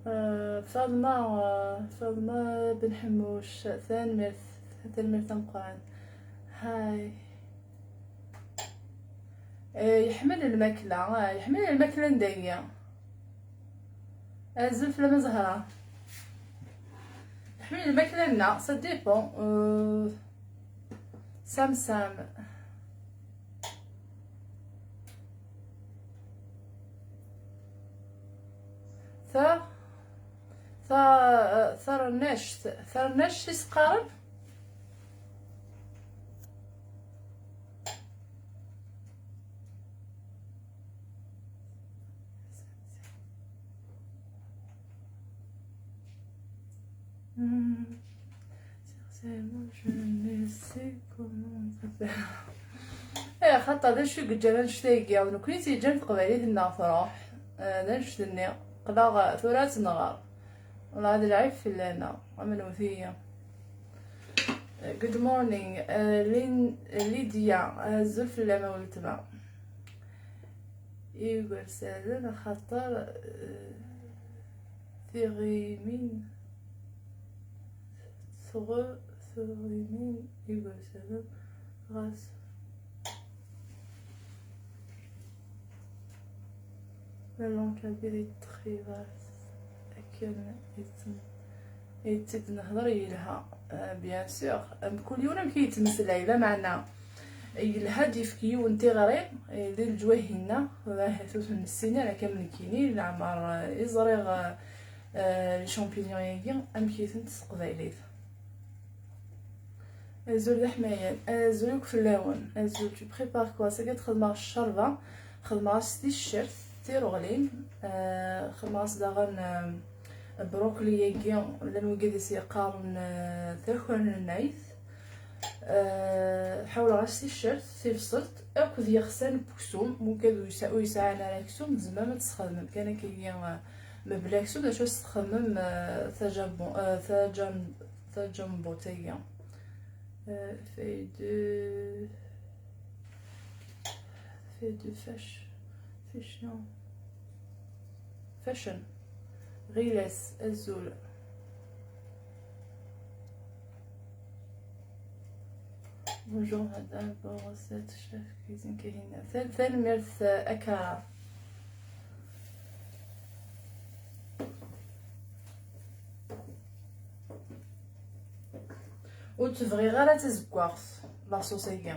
آه، فاطمة، آه، فاطمة بن حموش، tanemmirt، tanemmirt tameqqrant. هاي. آه، يحمل الماكلة، آه، يحمل الماكلة ندايا. Azul fell-am a Zahra. Ḥemmel lmakla-nneɣ, ça dépend. Euh, Sam Sam. Ta, ta, tarnact, tarnact i s-qqaren? Hmm. Sincèrement, je ne sais comment on s'appelle. Eh, xaṭer d acu i yeǧǧan annect-agi? D nekkni i tt-yeǧǧan teqbaylit-nneɣ truḥ. Eh, d annect-nni. Qqleɣ tura ad tt-nɣer. Wellah, d lɛib fell-aneɣ, am newti-yi. Good morning, uh, Lin-, Lydia, uh, azul fell-am a weltma. Igersaden, axaṭer, uh, tiɣimin, tɣ-, tiɣimin igersaden, ɣas. La langue kabyle est très vaste. Akken i tt-, i tt-id-nehder yelha. Ah, bien sûr. Mkul yiwen amek i yettmeslay, lameɛna yelha ad d-yefk yiwen tiɣri, eh, di leǧwayeh-inna, ahat ur ten-nessin ara kan nekkini, leɛmer, eh, i ẓriɣ, eh, eh, les champignons-agi, amek i tent s teqbaylit. Azul d aḥmayan, azul akk fell-awen. Azul, tu prépares quoi? Sagi ad xedmeɣ ccerba, xedmeɣ-as ticcert, tireɣlin, eh, xedmeɣ-as daɣen, eh, brokli-agi, llan wigad i s-yeqqaren, eh, takernanayt. Eh, ḥawleɣ-as ticcert, tibṣelt, akked yixsan n weksum, mugad ur yesɛi, ur yesɛi ara aksum, tzemrem ad tesxedmem kan akkagi, eh, mebla aksum, d acu ad s-txedmem, eh, tajabbu-, eh, tajam-, Taǧambut-agi. Euh, feuille de, feuille de fash-, fashion. Fashion. Ɣilas, azul. Bonjour madame, bonne recette, chef cuisine Kahina. Tal-, tanemmirt, euh, Akara. Ur tt-bɣiɣ ara d tazeggaɣt, laṣus-agi.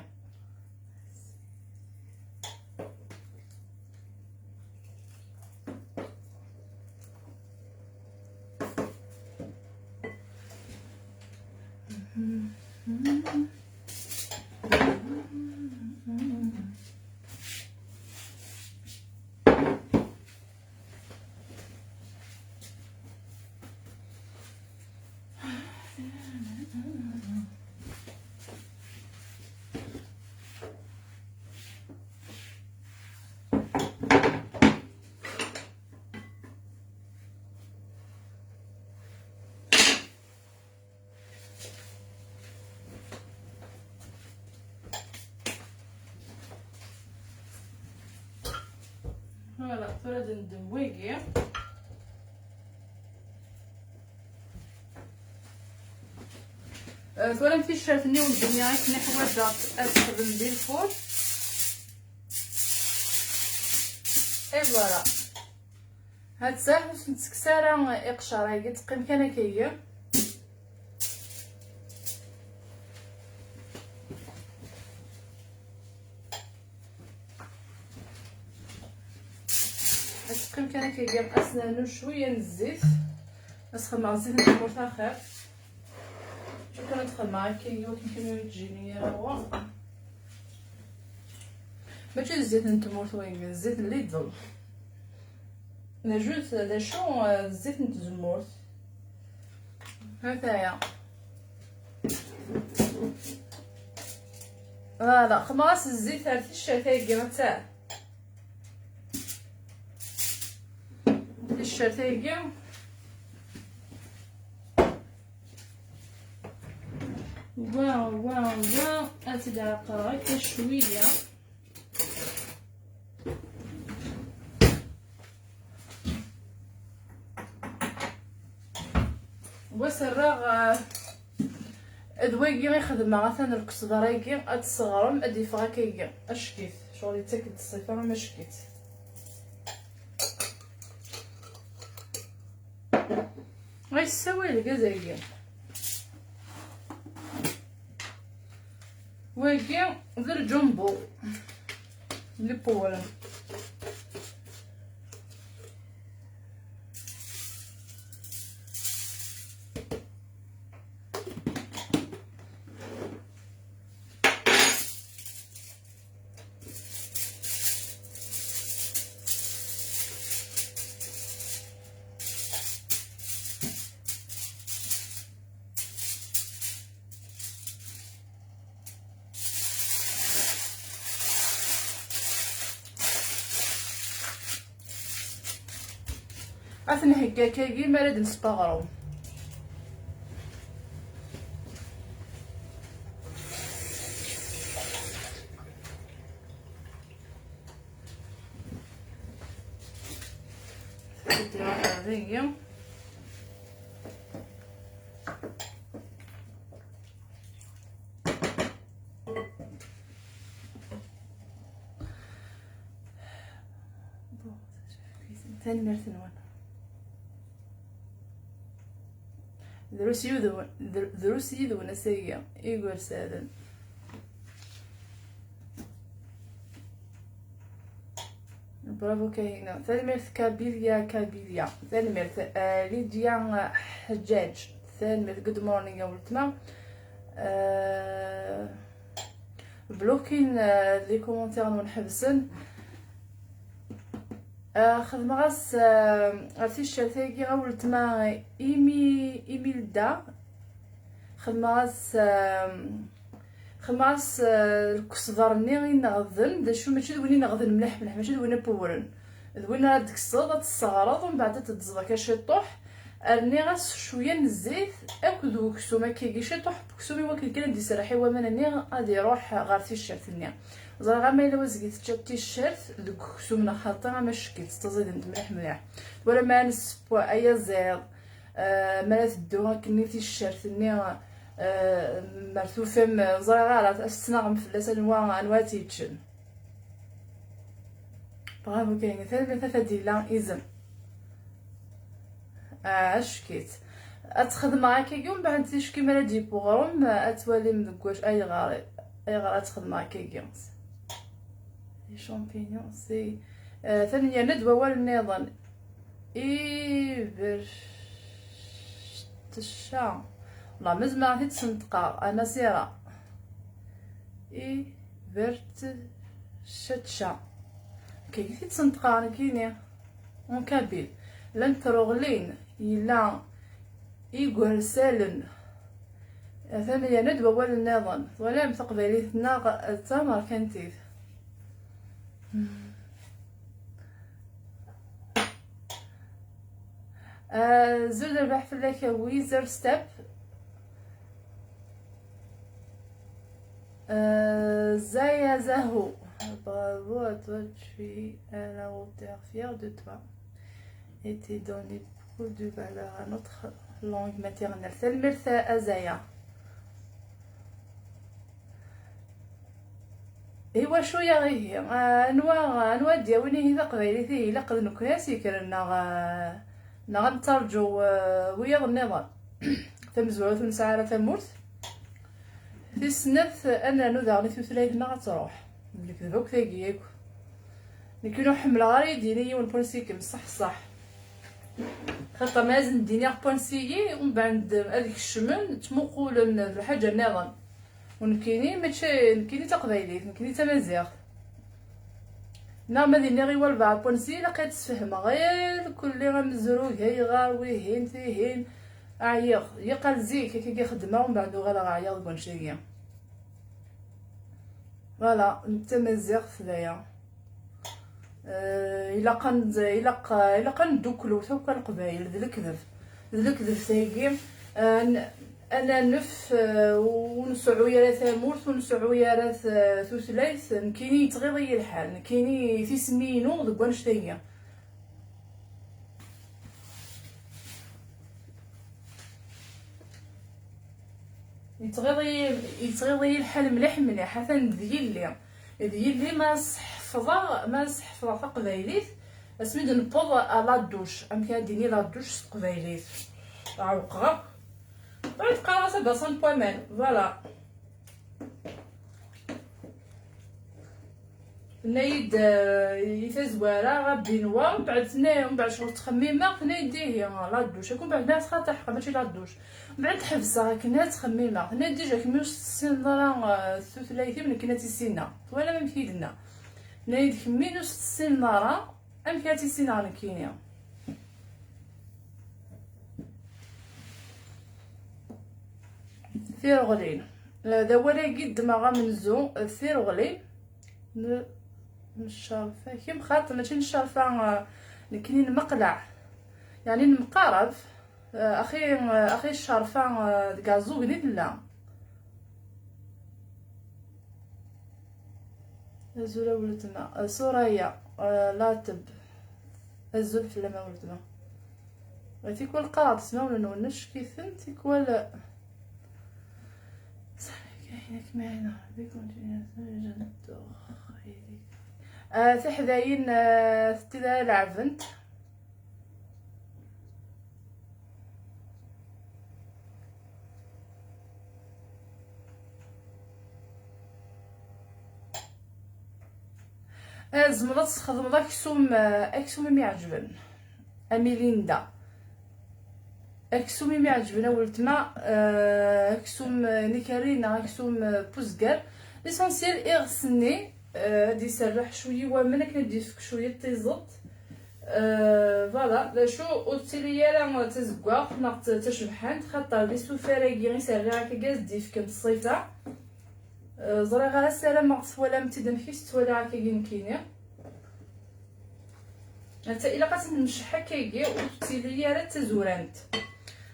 Voilà, tura ad neddem wigi. Euh, twalam ticcert-nni n ddunya akken i ḥwaǧeɣ ad texdem di lfur. Et voilà. Hatta ur s-nettekkes ara iqcer-agi, teqqim kan akkagi. Ad teqqim kan akkagi, ad s-nernu cwiya n zzit. Ad s-xedmeɣ zzit n tmurt axir. Acu kan ad xedmeɣ akka i wakken kan ur yi-d-jini ara wa. Mačči d zzit n tmurt wagi, d zzit n Lidl. D acu, d acu, eh, d zzit n tzemmurt. Hataya. Voilà, xedmeɣ-as zzit ar ticcert-agi, atta. Ticcert-agi. Wa, wa, wa. Ad tt-id-ɛeqqreɣ akka cwiya. Rriɣ, eh, d wagi i xedmeɣ, atan lkesḍer-agi, ad t-tesseɣrem, ad d-yeffeɣ akkagi, ackit, ccɣel yettak-d ṣṣifa, ama ackit. Ay, yessaway lgaz-agi. Wagi d lǧumbu n ipewren. Ad t-nheggi akkagi mi ara d-nesseɣ aɣrum. Ad d-iruḥ ɣer dagi. Tanemmirt-nwen. Drus yid-wen, dr-, drus yid-wen ass-agi, igersaden. Bravo Kahina. Tanemmirt Kabilya, Kabilya. Tanemmirt, eh, Lydia Ḥeǧǧaǧ. Tanemmirt. Good morning a weltma. Eh, blokin, eh, les commentaires-nwen ḥebsen. Eh, xedmeɣ-as, eh, ɣer ticcert-agi a weltma Imi-, Imilda. Xedmeɣ-as, eh, Xedmeɣ-as, eh, lkesḍer-nni ineɣden, d acu, mačči d win ineɣden mliḥ mliḥ, mačči d win ipewren. D win ara d-tekkseḍ, ad tesseɣreḍ, umbeɛd ad teddzeḍ akka ciṭuḥ. Rniɣ-as cwiya n zzit akked uksum, akkagi ciṭuḥ n uksum, i wakken kan ad d-iserreḥ i waman-nni, ad iruḥ ɣer ticcert-nni. Ẓriɣ ama yella wazgen tečča ticcert deg uksum neɣ xaṭi, ama ccekk tettaẓident mliḥ mliḥ. Wala ma nesseww ayaziḍ, Eh, mi ara teddu akken i ticcert-nni, eh, mer tufam, eh, ẓriɣ ara, ad tettnaɣem fell-as anwa, anwa ad t-yeččen. Bravo Kahina, tanemmirt a Fadila, izem. Ah, ackit. Ad txedmeɣ akkagi, umbeɛd ticki mi ara d-yeww uɣrum, eh, ad twalim deg wacu, ayɣer, ayɣer ad txedmeɣ akkagi. Les champignons, c'est, eh, tanemmirt, yerna-d wawal nniḍen. Ibertecca. Wallah, ma zemreɣ ad t-id-sneṭqeɣ, a Nasira. Ibertecca. Akka i t-id-sneṭqeɣ nekkini. En kabyle. Llant truɣlin, yella igersalen. Atan yerna-d wawal nniḍen. Twalam taqbaylit-nneɣ d tamerkantit. Azul d rrbeḥ fell-ak a Wizer Step. Euh, Zaya Zaho, bravo à toi, tu es à la hauteur, fier de toi. Et tu donnes beaucoup de valeur à notre langue maternelle. Tanemmirt a Zaya. Iwacu yaɣ ihi? Ah, anwa, anwa ad d-yawin ihi taqbaylit ihi? Ilaq d nekkni ad s-yekkren neɣ, ah, neɣ ad nettarǧu, ah, wiyaḍ nniḍen? Tamezwarut ur nesɛi ara tamurt. Tis snat, ad nernu daɣen i tutlayt-nneɣ ad truḥ. D lekdeb akk tagi yakk. Nekk ur ḥemmleɣ ara i d-yini yiwen point C-kem, ṣṣeḥ ṣṣeḥ. Xaṭer ma asen-d-iniɣ point C-yi, umbeɛd ad kecmen, ttmuqulen d lḥaǧa nniḍen. U nekkini, mačči, nekkini d taqbaylit, nekkini d tamaziɣt. Neɣ ma d-iniɣ i walbeɛḍ point C, ilaq ad sfehmeɣ irkelli amezrug, ayɣer, wihin, tihin. Ɛyiɣ, yeqqal zik, akka i xeddmeɣ, umbeɛd uɣaleɣ ɛyiɣ deg wannect-agi. Voilà, d tamaziɣt d aya. Eh, ilaq ad nz-, ilaq, ilaq ad neddukel akk a Leqbayel, d lekdeb. D lekdeb tagi, eh, n-, ad nanef, eh, ur nseɛɛu ara tamurt, ur nseɛɛu ara t-, tutlayt, nekkini yettɣiḍ-iyi lḥal, nekkini tismi-inu deg wannect-agi. Yettɣiḍ-iyi, yettɣiḍ-iyi lḥal mliḥ mliḥ, atan d yelli. D yelli ma s-ḥefḍeɣ, ma s-ḥefḍeɣ taqbaylit, asmi d-newweḍ à la douche, amek ara d-yini la douche s teqbaylit? Ɛewqeɣ akk. Bɣiɣ ad qqareɣ-as abassin n waman, voilà. Tenna-yi-d, eh, i tazwara, a Binwa, mbeɛd tenna-, mbeɛd ccɣel ttxemmimeɣ, tenna-yi-d ihi, la douche, akk mbeɛd nniɣ-as xaṭi ḥqa, mačči la douche. Mbeɛd ḥebseɣ akken ad ttxemmimeɣ, tenna-yi-d déjà kemmi ur s-tessineḍ ara, eh, tutlayt-im, nekkini ad tt-issineɣ. Twalam amek i yi-d-tenna? Tenna-yi-d kemmi ur s-tessineḍ ara, amek ad tt-issineɣ nekkini? Tireɣlin. D awal-agi ddmeɣ amenzu, tireɣlin. N-, neccerfa, kemm xaṭi, mačči neccerfa, eh, nekkini nmeqleɛ. Yeɛni nemqarab, eh, axi, eh, axi ccerfa, eh, deg Ɛeẓẓugen i tella. Azul a weltma, eh, Suraya, eh, Lateb. Azul fell-am a weltma. Tikwal qqareɣ-d ismawen-nwen, acek-iten, tikwal. Ah, tiḥdayin, ah, tid ara lɛebent. Ah, tzemreḍ ad tesxedmeḍ aksum, ah, aksum i m-iɛeǧben. A Milinda. Aksum i m-iɛeǧben a weltma, eh, aksum, eh, n ikerri neɣ aksum, eh, n uzger. L'essentiel, iɣes-nni, eh, ad iserreḥ cwiya i waman akken ad d-yefk cwiya n tiẓeṭ. Eh, voilà, d acu, ur tettili ara d tazeggaɣt neɣ d tacebḥant, xaṭer d isufar-agi i s-rriɣ akkagi ad s-d-yefken ṣṣifa. Eh, ẓriɣ ara, ssarameɣ twalam-tt-id amek i s-ttwaliɣ akkagi nekkini. Anta, ilaq ad tt-nmecceḥ akkagi, ur tettili ara d tazurant.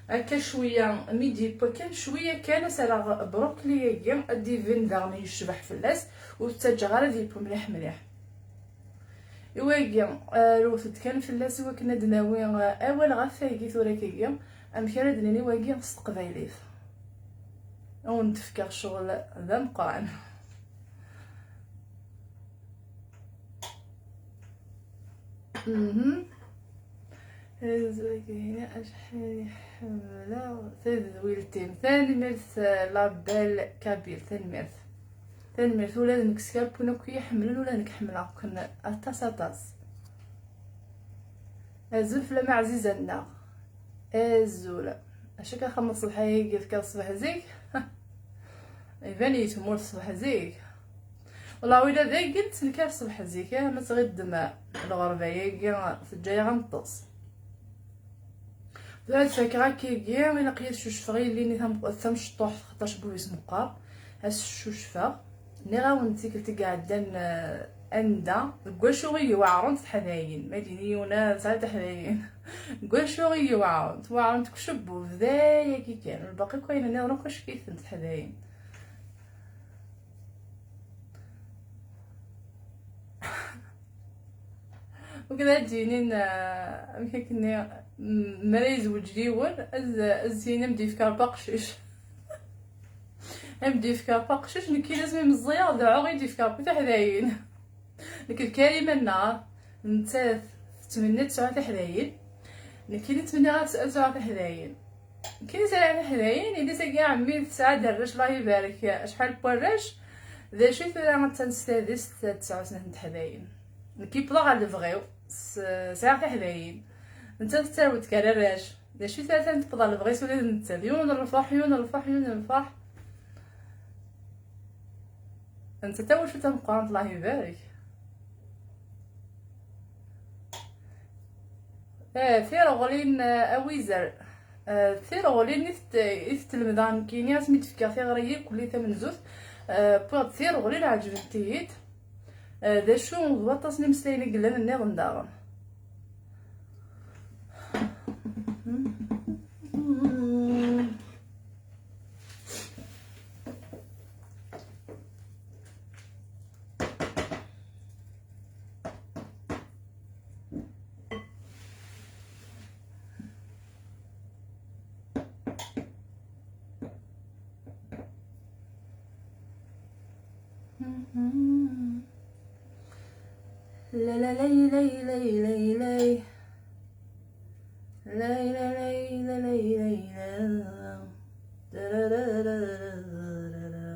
Akka cwiya, mi d-yewwa kan cwiya kan, ad s-rreɣ brokli-agi, ad d-ibin daɣen yecbeḥ fell-as, ur t-ttaǧǧaɣ ara ad yewwu mliḥ mliḥ. I wagi, eh, rewtet kan fell-as i wakken ad d-nawi, eh, awal ɣef wagi tura akkagi, amek ara d-nini wagi s teqbaylit. Ad wen-d-fkeɣ ccɣel d ameqqran. Mhm. Azul, hina acḥal i ḥemmleɣ tadwilt-im. Tanemmirt, eh, la belle Kabyle, tanemmirt. Tanemmirt, ula d nekk s Kabyle akk i yi-ḥemmlen, ula d nekk ḥemmleɣ-ken aṭas, aṭas. Azul fell-am a ɛziza-nneɣ. Azul. Acu akka xemmeḍ ṣṣbeḥ-agi, tefkiḍ ṣṣbeḥ zik? Iban-iyi temmut ṣṣbeḥ zik. Wallah, ula d ayen nettenkar ṣṣbeḥ zik, eh, ma tɣiddem lɣerba-agi teǧǧa-yaɣ ad neṭṭes. Tura ad fakeɣ akkagi, ilaq-iyi ad cucfeɣ yelli-nni tam-, tamecṭuḥt, xaṭac bub-is meqqer. Ad s-cucfeɣ. Nniɣ-awen-d tikkelt i iɛeddan, eh, anda, deg wacu i yi-weɛrent teḥdayin. Ma d-yini yiwen, ah, tesɛa teḥdayin. Deg wacu i yi-weɛrent? Weɛrent deg ucebbub, d ayagi kan. Lbaqi akk ayen nniḍen akk acek-itent teḥdayin. Wigad ad d-yinin, ah, amek akken-nni, m-, mi ara yezweǧ yiwen, ad, ad s-yini, "Ad m-d-yefk Rebbi aqcic." "Ad m-d-yefk Rebbi aqcic, nekk i d asmi meẓẓiyeɣ, dɛuɣ i d-yefk Rebbi tiḥdayin." Nekk d Karima nneɣ, nettat tettmenni ad tesɛu tiḥdayin, nekkini ttmenniɣ ad, ad sɛuɣ tiḥdayin. Nekkini sɛiɣ tiḥdayin, yelli-s-agi a ɛemmi tesɛa-d arrac, Allah ibarek, acḥal n warrac. D acu i tura attan s tadist ad tesɛu snat n teḥdayin? Nekk yewweḍ-aɣ ɣer lebɣi-w, s-, sɛiɣ tiḥdayin. Nettat tettarew-d kan arrac. D acu i tura attan tewweḍ ɣer lebɣi-s ula d nettat? Yiwen n lferḥ, yiwen n lferḥ, yiwen n lferḥ. Anta tawacult tameqqrant, Allah ibarek. Eh, tireɣlin, eh, a Wizer. Eh, tireɣlin i tet-, i tet-lemdeɣ nekkini, asmi d-fkiɣ tiɣri-yi kulli tamenzut. Eh, wwiɣ-d tireɣlin, ɛeǧbent-iyi-d. Eh, d acu, d waṭas n imeslayen i yellan nniḍen daɣen. La la lay lay lay lay lay. Lay la lay la lay lay la. Da da da da da da da da.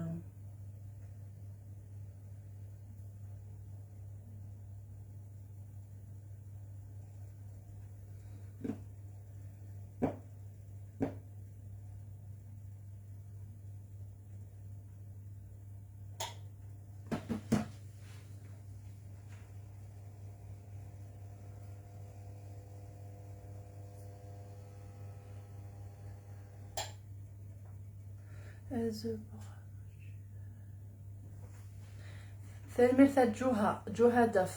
Tanemmirt a Ǧuha, Ǧuha Daf.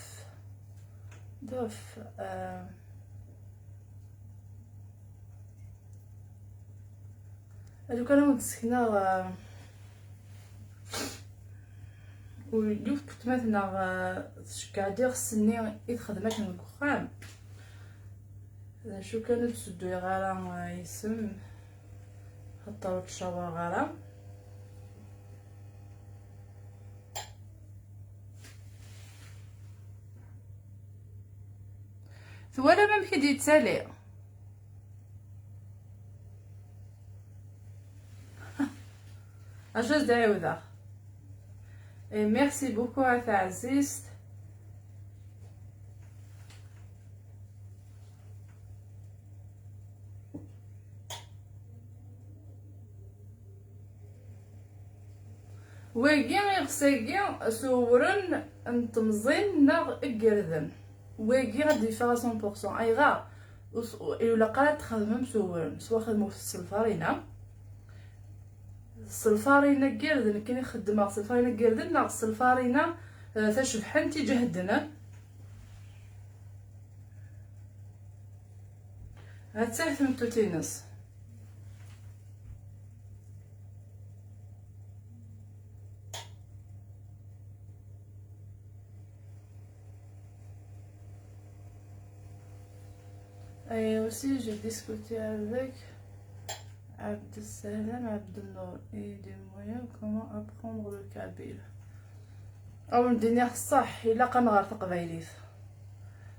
Daf, eh, Lukan ad wen-d-sekneɣ, eh, u-, yiwet n weltma-tneɣ, eh, tceggeɛ-d iɣes-nni i txeddem akken deg uxxam. D acu kan, ur d-sudduyeɣ ara, eh, isem, xaṭer ur ttcawṛeɣ ara. Twalam amek i d-yettali? Acu as-d-ɛiwdeɣ? Et merci beaucoup a taɛzizt. Wagi, iɣes-agi s uwren n temẓin neɣ iggerden. Wagi ad d-yeffeɣ à cent pour cent. Ayɣer? Ur s-, ur ilaq ara ad txedmem s uwren, s waxdem ur s lfarina. S lfarina n yirden, nekkini xeddmeɣ s lfarina n yirden neɣ s lfarina, eh, tacebḥant iǧehden. Hatta tmettut-ines. Et aussi, j'ai discuté avec Abdesselam Abdennour et des moyens comment apprendre le kabyle. Awen-d-iniɣ ṣṣeḥ, ilaq ad nɣer taqbaylit.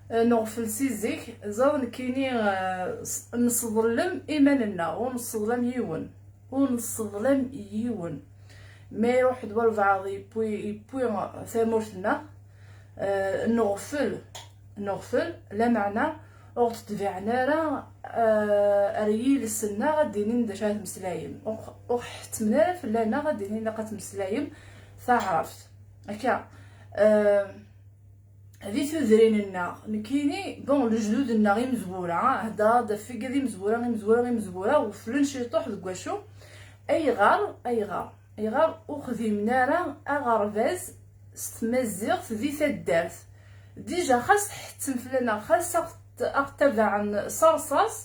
Eh, neɣfel si zik, ẓer nekkini, eh, s-, nesseḍlem iman-nneɣ, ur nesseḍlam yiwen. Ur nesseḍlam yiwen. Ma iruḥ-d walbeɛḍ yewwi, yewwi tamurt-nneɣ, eh, neɣfel, neɣfel, lameɛna ur ɣ-tetbiɛen ara, eh, ar yiles-nneɣ ad d-inin d acu ara tmeslayem. Ur ɣ-, ur ɣ-ḥettmen ara fell-aneɣ ad d-inin ilaq ad tmeslayem taɛrabt. Akka. Eh, Di tudrin-nneɣ, nekkini, bon, lejdud-nneɣ imezwura, heddreɣ-d ɣef wigad imezwura, imezwura, imezwura, ɣeflen ciṭuḥ deg wacu? Ayɣer, ayɣer, ayɣer ur xdimen ara aɣerbaz s tmaziɣt di taddart? Dija, xas tḥettem fell-aneɣ, xas aɣ-, aɣ-ttabaɛen s rrṣaṣ,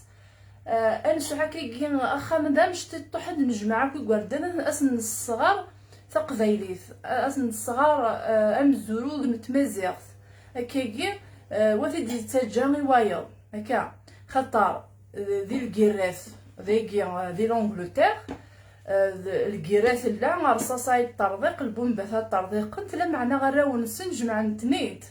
Eh, ad nesɛu akkagi axxam d amecṭiṭuḥ, ad nejmeɛ akk igerdan, ad, ad sen-nesseɣer taqbaylit, ad sen-nesseɣer, eh, amezrug n tmaziɣt. Akkagi, eh, wa t-id-yettaǧǧa i wayeḍ, akka. Xaṭer, eh, di lgirrat, dagi, eh, di l'Angleterre, eh, d-, lgirrat tella, rrṣaṣa yeṭṭerḍiq, lbumbat ad ṭṭerḍiqent, lameɛna arraw-nsen jemɛen-ten-id.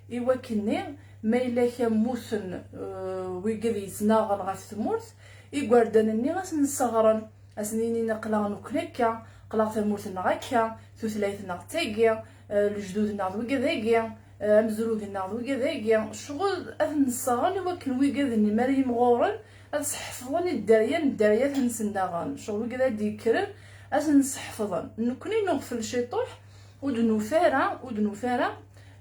I wakkenni, ma yella kan mmuten, eh, wigad yettnaɣen ɣef tmurt, igerdan-nni ad sen-sseɣren, ad sen-inin aql-aɣ nekkni akka, aql-aɣ tamurt-nneɣ akka, tutlayt-nneɣ d tagi, eh, lejdud-nneɣ d wigad-agi, eh, amezrug-nneɣ d wigad-agi. Ccɣel ad ten-sseɣren i wakken wigad-nni mi ara yimɣuren ad sḥefḍen i dderya n dderya-nsen daɣen. Ccɣel wigad ad d-yekkren ad ten-sḥefḍen. Nekkni neɣfel ciṭuḥ, ur d-nufi ara, ur d-nufi ara,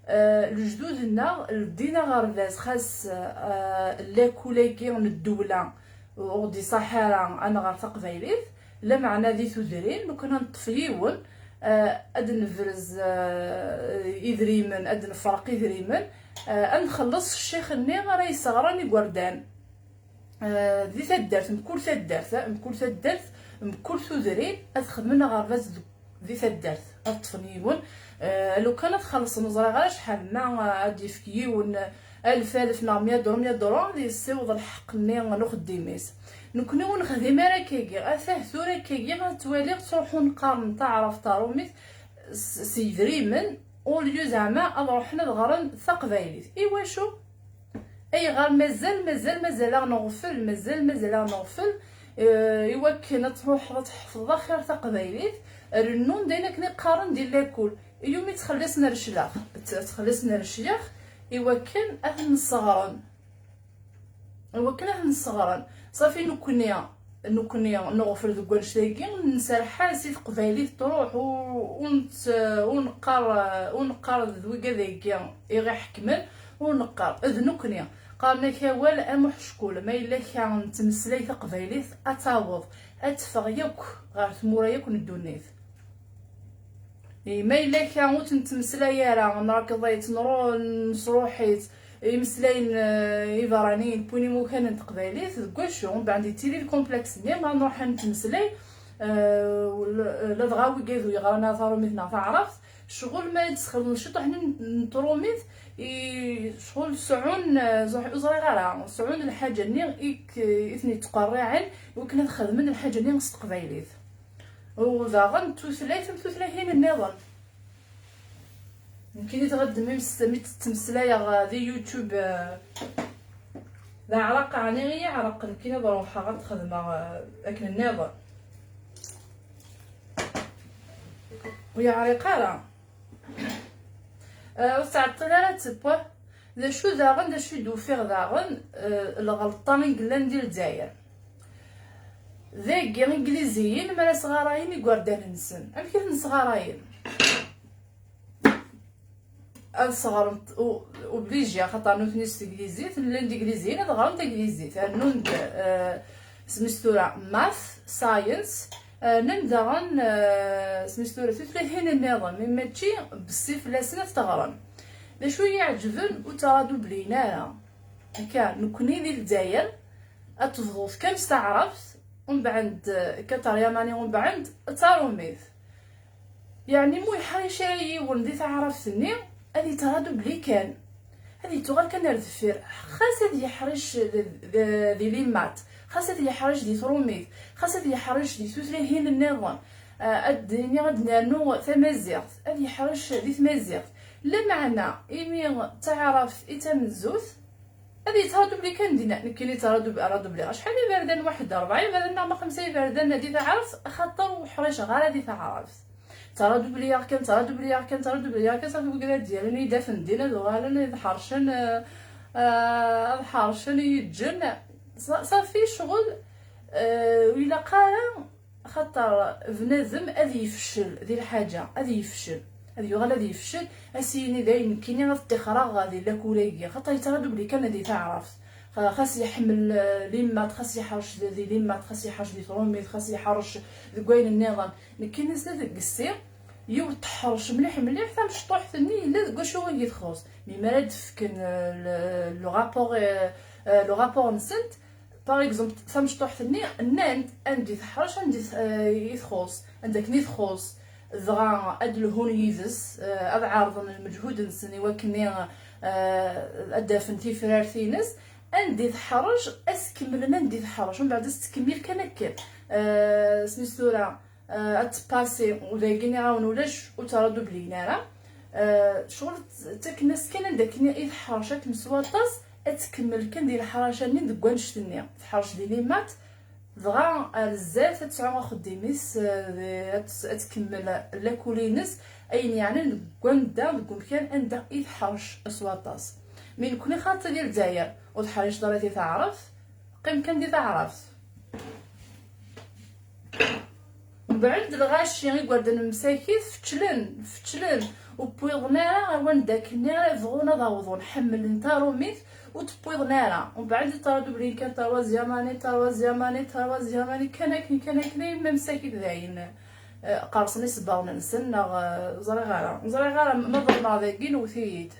eh, lejdud-nneɣ ldin aɣerbaz, xas, eh, lakul-agi n ddewla ur d-iṣaḥ ara ad nɣer taqbaylit, lameɛna di tudrin, lukan ad neṭṭef yiwen, eh, ad nebrez, eh, idrimen, ad nefreq idrimen, eh, ad nxelleṣ ccix-nni ara yesseɣren igerdan. Eh, di taddart, mkul taddart, eh, mkul taddart, mkul tudrin, ad xedmen aɣerbaz deg, di taddart, ad ṭṭfen yiwen. Eh, lukan ad xellṣen, ur ẓriɣ ara acḥal, ma, eh, ad d-yefk yiwen, eh, alef, alef neɣ mya duru, mya duru, ad yessiweḍ lḥeqq-nni n uxeddim-is. Nekkni ur nexdim ara akkagi. Atah tura akkagi ad twaliɣ ttruḥun qqaren taɛrabt taṛumit, s s yidrimen, au lieu zeɛma ad ruḥen ad ɣren taqbaylit. Iwacu? Ayɣer mazal, mazal, mazal-aɣ neɣfel, mazal, mazal-aɣ neɣfel? Eh, iwakken ad truḥeḍ ad tḥefḍeḍ axir taqbaylit, rennun d ayen akken i qqaren di lakul. Iwumi ttxelliṣen ar cclax, tt- ttxelliṣen ar cclax iwakken ad ten-sseɣren. Iwakken ad ten-sseɣren. Safi, nekkni, nekkni neɣfel deg wannect-agi, nserḥas i teqbaylit truḥ, u- u nett- u neqqar, u neqqar d wigad-agi i ɣ-iḥekmen, u neqqar d nekkni. Qqaren-ak awal am uḥeckul, ma yella kra nettmeslay taqbaylit, ad taweḍ, ad teffeɣ yakk ɣer tmura yakk n ddunit. I ma yella kra ur tt-nettmeslay ara, nrakeḍ-itt, nru- nesruḥ-itt, imeslayen, eh, iberraniyen wwin imukan n teqbaylit, deg wacu? Mbeɛd yettili lkumplex-nni, ma nruḥ ad nettmeslay, eh, ul- ladɣa wigad ur yeɣran ara tarumit neɣ taɛrabt, ccɣel ma d-sxedmen ciṭuḥ n n trumit, i ccɣel sɛun, eh, ẓuḥ- ur ẓriɣ ara, sɛun lḥaǧa-nni i k- i ten-yettqerriɛen, iwakken ad xedmen lḥaǧa-nni s teqbaylit. U daɣen tutlayt am tutlayin nniḍen. Nekkini tɣeddem mi s- mi tt-ttmeslayeɣ di YouTube, eh, d aɛraq, ɛni i yeɛreq nekkini ad ruḥeɣ ad t-xedmeɣ, eh, akken nniḍen. Ur yeɛriq ara. Eh, ur tettɛeṭṭil ara ad tewwa. D acu daɣen, d acu i d-ufiɣ daɣen, eh, lɣelṭa i yellan di Lezzayer? Dagi, Igliziyen mi ara sɣarayen igerdan-nsen, amek i ten-sɣarayen? Ad sɣren t- u- obligé, axaṭer nutni s teglizit, llan d Igliziyen ad ɣren taglizit, rnun-d, eh, smis tura math, science, eh, rnan daɣen, eh, smis tura tutlatin nniḍen, mi mačči bessi fell-asen ad t-ɣren. D acu i yi-iɛeǧben, ur ttaradublin ara. Akka, nekkni di Lezzayer, ad tebduḍ kan s taɛrabt, umbeɛd, eh, akka taryamani, umbeɛd d tarumit. Yeɛni mu yeḥric ara yiwen di taɛrabt-nni, ad yettradubli kan. Ad yettuɣal kan ar deffir. Xas ad yeḥric d- d- di limat, xas ad yeḥric di trumit, xas ad yeḥric di tutlayin nniḍen. Eh, ad d-iniɣ ad d-nernu tamaziɣt, ad yeḥric di tmaziɣt. Lameɛna, imi d taɛrabt i d tamenzut, ad yettradubli kan dinna. Nekkini ttradub- radubliɣ acḥal iberdan, waḥed rebɛa iberdan neɣ ma xemsa iberdan di taɛrabt, axaṭer ur ḥriceɣ ara di taɛrabt. Ttaradubliɣ kan, ttaradubliɣ kan, ttaradubliɣ kan, safi wigad ad d-yerren i d-afen din, ad uɣalen ad ḥercen, eh, eh, ad ḥercen i yeǧǧen. Sa- safi ccɣel, eh, ur ilaq ara, xaṭer bnadem ad yefcel di lḥaǧa, ad yefcel, ad yuɣal ad yefcel, ad s-yini dayen nekkini ad ṭṭixreɣ di lakul-agi, xaṭer yettradubli kan di taɛrabt. Xa- xas yeḥmel, eh, limat, xas yeḥrec di di limat, xas yeḥrec di trumit, xas yeḥrec deg wayen nniḍen. Nekkini snat deg yessi, yiwet teḥrec mliḥ mliḥ, tamecṭuḥt-nni yella deg wacu i yi-txuṣṣ. Mi mi ara d-fken, eh, le, le rapport, eh, eh, le rapport-nsent, par exemple, tamecṭuḥt-nni, nnan-d anda i teḥrec, anda i t- eh, i txuṣṣ, anda akken i txuṣṣ. Dɣa ad lhun yid-s, eh, ad ɛerḍen lmeǧhud-nsen i wakken, eh, ad d-afen tifrat-ines. Anda i teḥrec, ad s-kemmlen anda i teḥrec, umbeɛd ad s-tkemmil kan akken. Eh, smis tura, eh, ad tpasi, u dagi nniɣ-awen ulac ur ttaradublin ara. Eh, ccɣel tt- ttaken-as kan anda akken i teḥrec akken s waṭas, ad tkemmel kan di leḥraca-nni deg wannect-nni. Teḥrec di limat, dɣa ar zdat ad tesɛu axeddim-is, eh, di- ad tt- ad tkemmel lakul-ines, ayen yeɛnan deg wanda, deg umkan anda i teḥrec s waṭas. Mi nekkni xaṭi di Lezzayer, ur teḥriceḍ ara di taɛrabt, qqim kan di taɛrabt. Mbeɛd lɣaci, igerdan n Msakit fečlen, fečlen, ur wwiḍen ara ar wanda akken ara bɣun ad awḍen, ḥemmlen tarumit, ur d-wwiḍen ara. Mbeɛd ttaradublin kan troisième année, troisième année, troisième année, kan akken, kan akken, arma Msakit dayen, eh, qerṣen isebbaḍen-nsen, neɣ, eh, ẓriɣ ara, ẓriɣ ara, ma ḍelmeɣ dagi, newwet-iyi-d.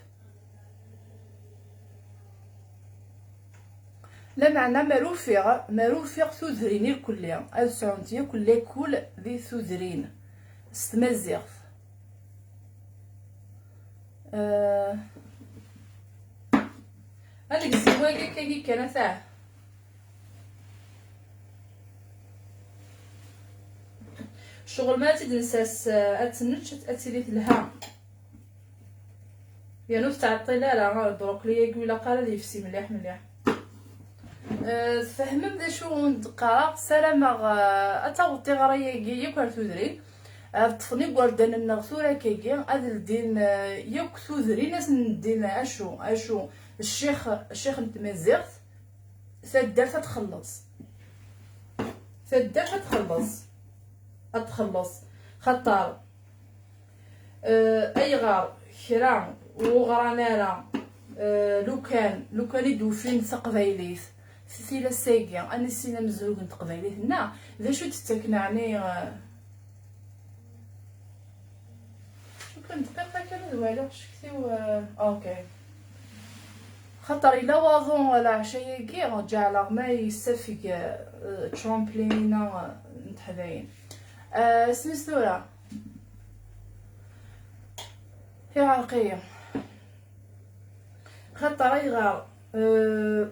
Lameɛna, mer ufiɣ, mer ufiɣ tudrin irkelli, ad sɛunt yakk lakul di tudrin s tmaziɣt. Eh, ad negzi wagi akkagi kan, atah. Ccɣel ma ad tt-id-nsers, eh, ad tt-nečč, ad tili telha. Yernu ur tettɛeṭṭil ara, eh, brokli-agi ur ilaq ara ad yefsi mliḥ mliḥ. Eh, tfehmem d acu i d-qqareɣ? Ssarameɣ, eh, ad taweḍ tiɣri-agi yakk ar tudrin. Ad ṭṭfen igerdan-nneɣ tura akkagi, ad ldin, eh, yakk tudrin, ad sen-ldin acu, acu, ccix, ccix n tmaziɣt, taddart ad txelleṣ. Taddart ad txelleṣ. Ad txelleṣ. Xaṭer, eh, ayɣer kra ur ɣran ara, eh, lukan, lukan i d-ufin taqbaylit, s tilas-agi, ad nissin amezrug n teqbaylit-nneɣ, d acu i d-ttaken ɛni, eh, Cukkeɣ dqiqa kan ad waliɣ ccektiw, eh, ok. Xaṭer yella waḍu leɛca-agi, ǧeɛleɣ ma yessafeg, eh, trampoline-a, eh, n teḥdayin. Eh, isem-is tura? Iɛreq-iyi. Xaṭer ayɣer, eh,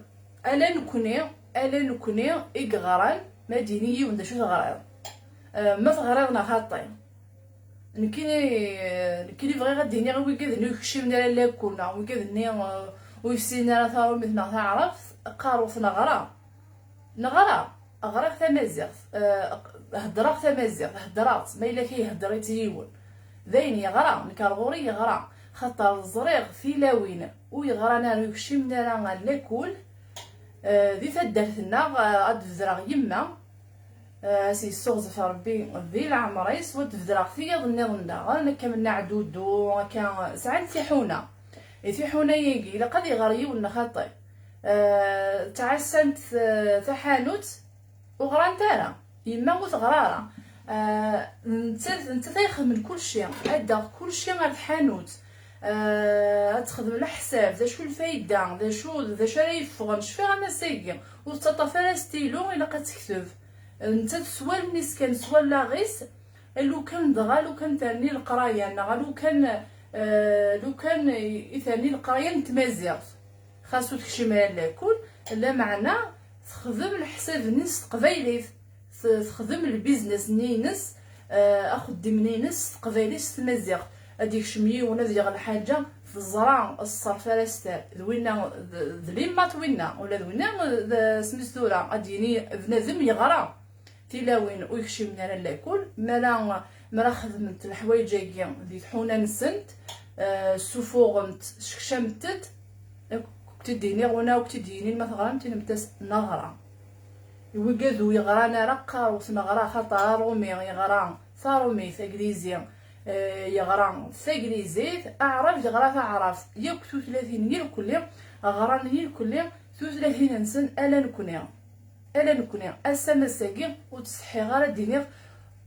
ala nekni, ala nekni i yeɣran, ma d-yini yiwen d acu teɣriḍ. Eh, ma teɣriḍ neɣ xaṭi. Nekkini, nekkini bɣiɣ ad d-iniɣ i wigad-nni ur kcimen ara lakul, neɣ wigad-nni, eh, ur yessinen ara taṛumit neɣ taɛrabt, qqarut neɣra. Neɣra, ɣriɣ tamaziɣt, eh, heddreɣ tamaziɣt, heddreɣ-tt, ma yella kra ihedder-itt yiwen. D ayen yeɣra, nekk ar ɣur-i yeɣra, xaṭer ẓriɣ tilawin ur yeɣran ara, ur kcimen ara ɣer lakul, eh, di taddart-nneɣ, eh, ad d-bedreɣ yemma, eh, ad s-yessuɣzef Rebbi di leɛmer-is, u ad d-bedreɣ tiyaḍ nniḍen daɣen, akka am Nna Ɛdudu, akka sɛan tiḥuna. I tiḥuna-agi, ilaq ad iɣer yiwen neɣ xaṭi. Eh, ttɛassant, eh, taḥanut, ur ɣrant ara. Yemma ur teɣra ara. Eh, nettat, nettat ay ixedmen kulci. Ad d-taɣ kulci ar tḥanut. Eh, ad texdem leḥsab, d acu lfayda, d acu, d acu ara yeffɣen. Cfiɣ am ass-agi, ur tettaṭṭaf ara stylo, ilaq ad tekteb. Eh, nettat s wallen-is kan, s wallaɣ-is, lukan dɣa, lukan terni leqraya, neɣ lukan, eh, lukan i terni leqraya n tmaziɣt. Xas ur tekcim ara lakul, lameɛna texdem leḥsab-nni s teqbaylit, t-, texdem lbiznes-nni-ines, eh, axeddim-nni-ines s teqbaylit, s tmaziɣt. Ad d-yekcem yiwen, ad yaɣ lḥaǧa, teẓra ṣṣerf ara s-terr. D winna, d, d limmat winna, ula d winna, d, s-, tura, ad d-yini bnadem yeɣra. Tilawin ur kcimen ara lakul, mi ara, mi ara xedment leḥwayeǧ-agi di tḥuna-nsent, eh, ssufuɣent, sekcament-d, ak-, ak-t-id-iniɣ, win ara ak-t-id-yinin ma teɣramt, inimt-as neɣra. I wigad ur yeɣran ara, qqarut neɣra, xaṭer aṛumi yeɣra taṛumit, aglizi, eh, yeɣra taglizit, aɛrab yeɣra taɛrabt. Yakk tutlatin irkelli ɣran irkelli tutlatin-nsen ala nekni. Ala nekni, ass-a am ass-agi, ur ttsetḥiɣ ara ad d-iniɣ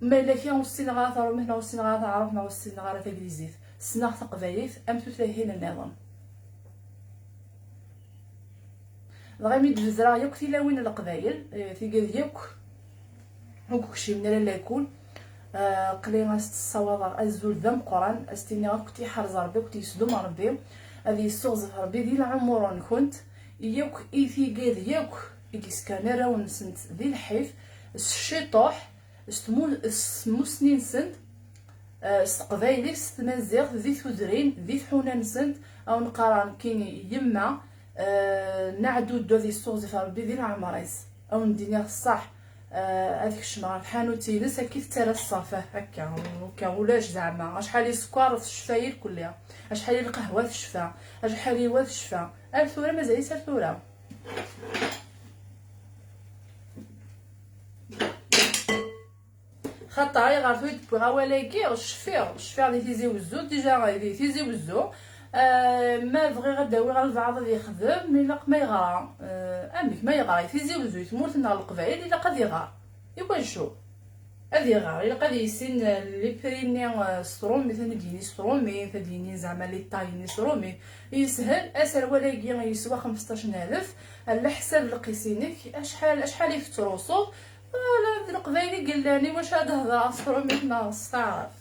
ma yella kra ur ssineɣ ara taṛumit, neɣ ur ssineɣ ara taɛrabt, neɣ ur ssineɣ ara taglizit. Ssneɣ taqbaylit am tutlatin nniḍen. Dɣa mi d-bedreɣ yakk tilawin n Leqbayel, eh, tigad yakk, ur kcimen ara lakul. Eh, aql-i as-d-ssawaḍeɣ azul d ameqqran, as-d-iniɣ ad kent-iḥrez Rebbi, ad kent-yesdum Rebbi, ad yessuɣzef Rebbi di lɛumur-nkent. Yakk i tigad yakk i d-yeskan arraw-nsent di lḥif, s ciṭuḥ, s tmu-, s tmussni-nsent, eh, s teqbaylit, s tmaziɣt, di tudrin, di tḥuna-nsent, a wen-qqareɣ nekkini yemma, eh, Nna Ɛduddu ad yessuɣzif Rebbi di leɛmer-is. A wen-d-iniɣ ṣṣeḥ, eh, ad kecmeɣ ɣer tḥanut-ines, akka i tettara ṣṣerf, akka, akka, ulac zeɛma. Acḥal i sskeṛ tecfa irkelli, acḥal i lqahwa tecfa, acḥal i wa tecfa. Ar tura, mazal-itt ar tura. Xaṭer ayɣer tura i d-wwiɣ awal-agi, cfiɣ, cfiɣ di Tizi Wezzu, déjà di Tizi Wezzu, eh, ma bɣiɣ ad d-awiɣ albaɛḍ ad yexdem, ilaq ma yeɣra. Eh, amek ma yeɣra? I Tizi Wezzu, i tmurt-nneɣ Leqbayel, ilaq ad iɣer. I wacu? Ad iɣer, ilaq ad yissin, eh, les prix-nni, eh, s trumit, ad d-yini s trumit, ad d-yini zeɛma les tailles-nni s trumit. Yeshel, aserwal-agi yeswa xemseṭṭac n alef, ɛla ḥsab lqis-inek, acḥal, acḥal i tettrusuḍ? Ala, d Leqbayel i yellan, i wacu ad hedreɣ s trumit neɣ s taɛrabt?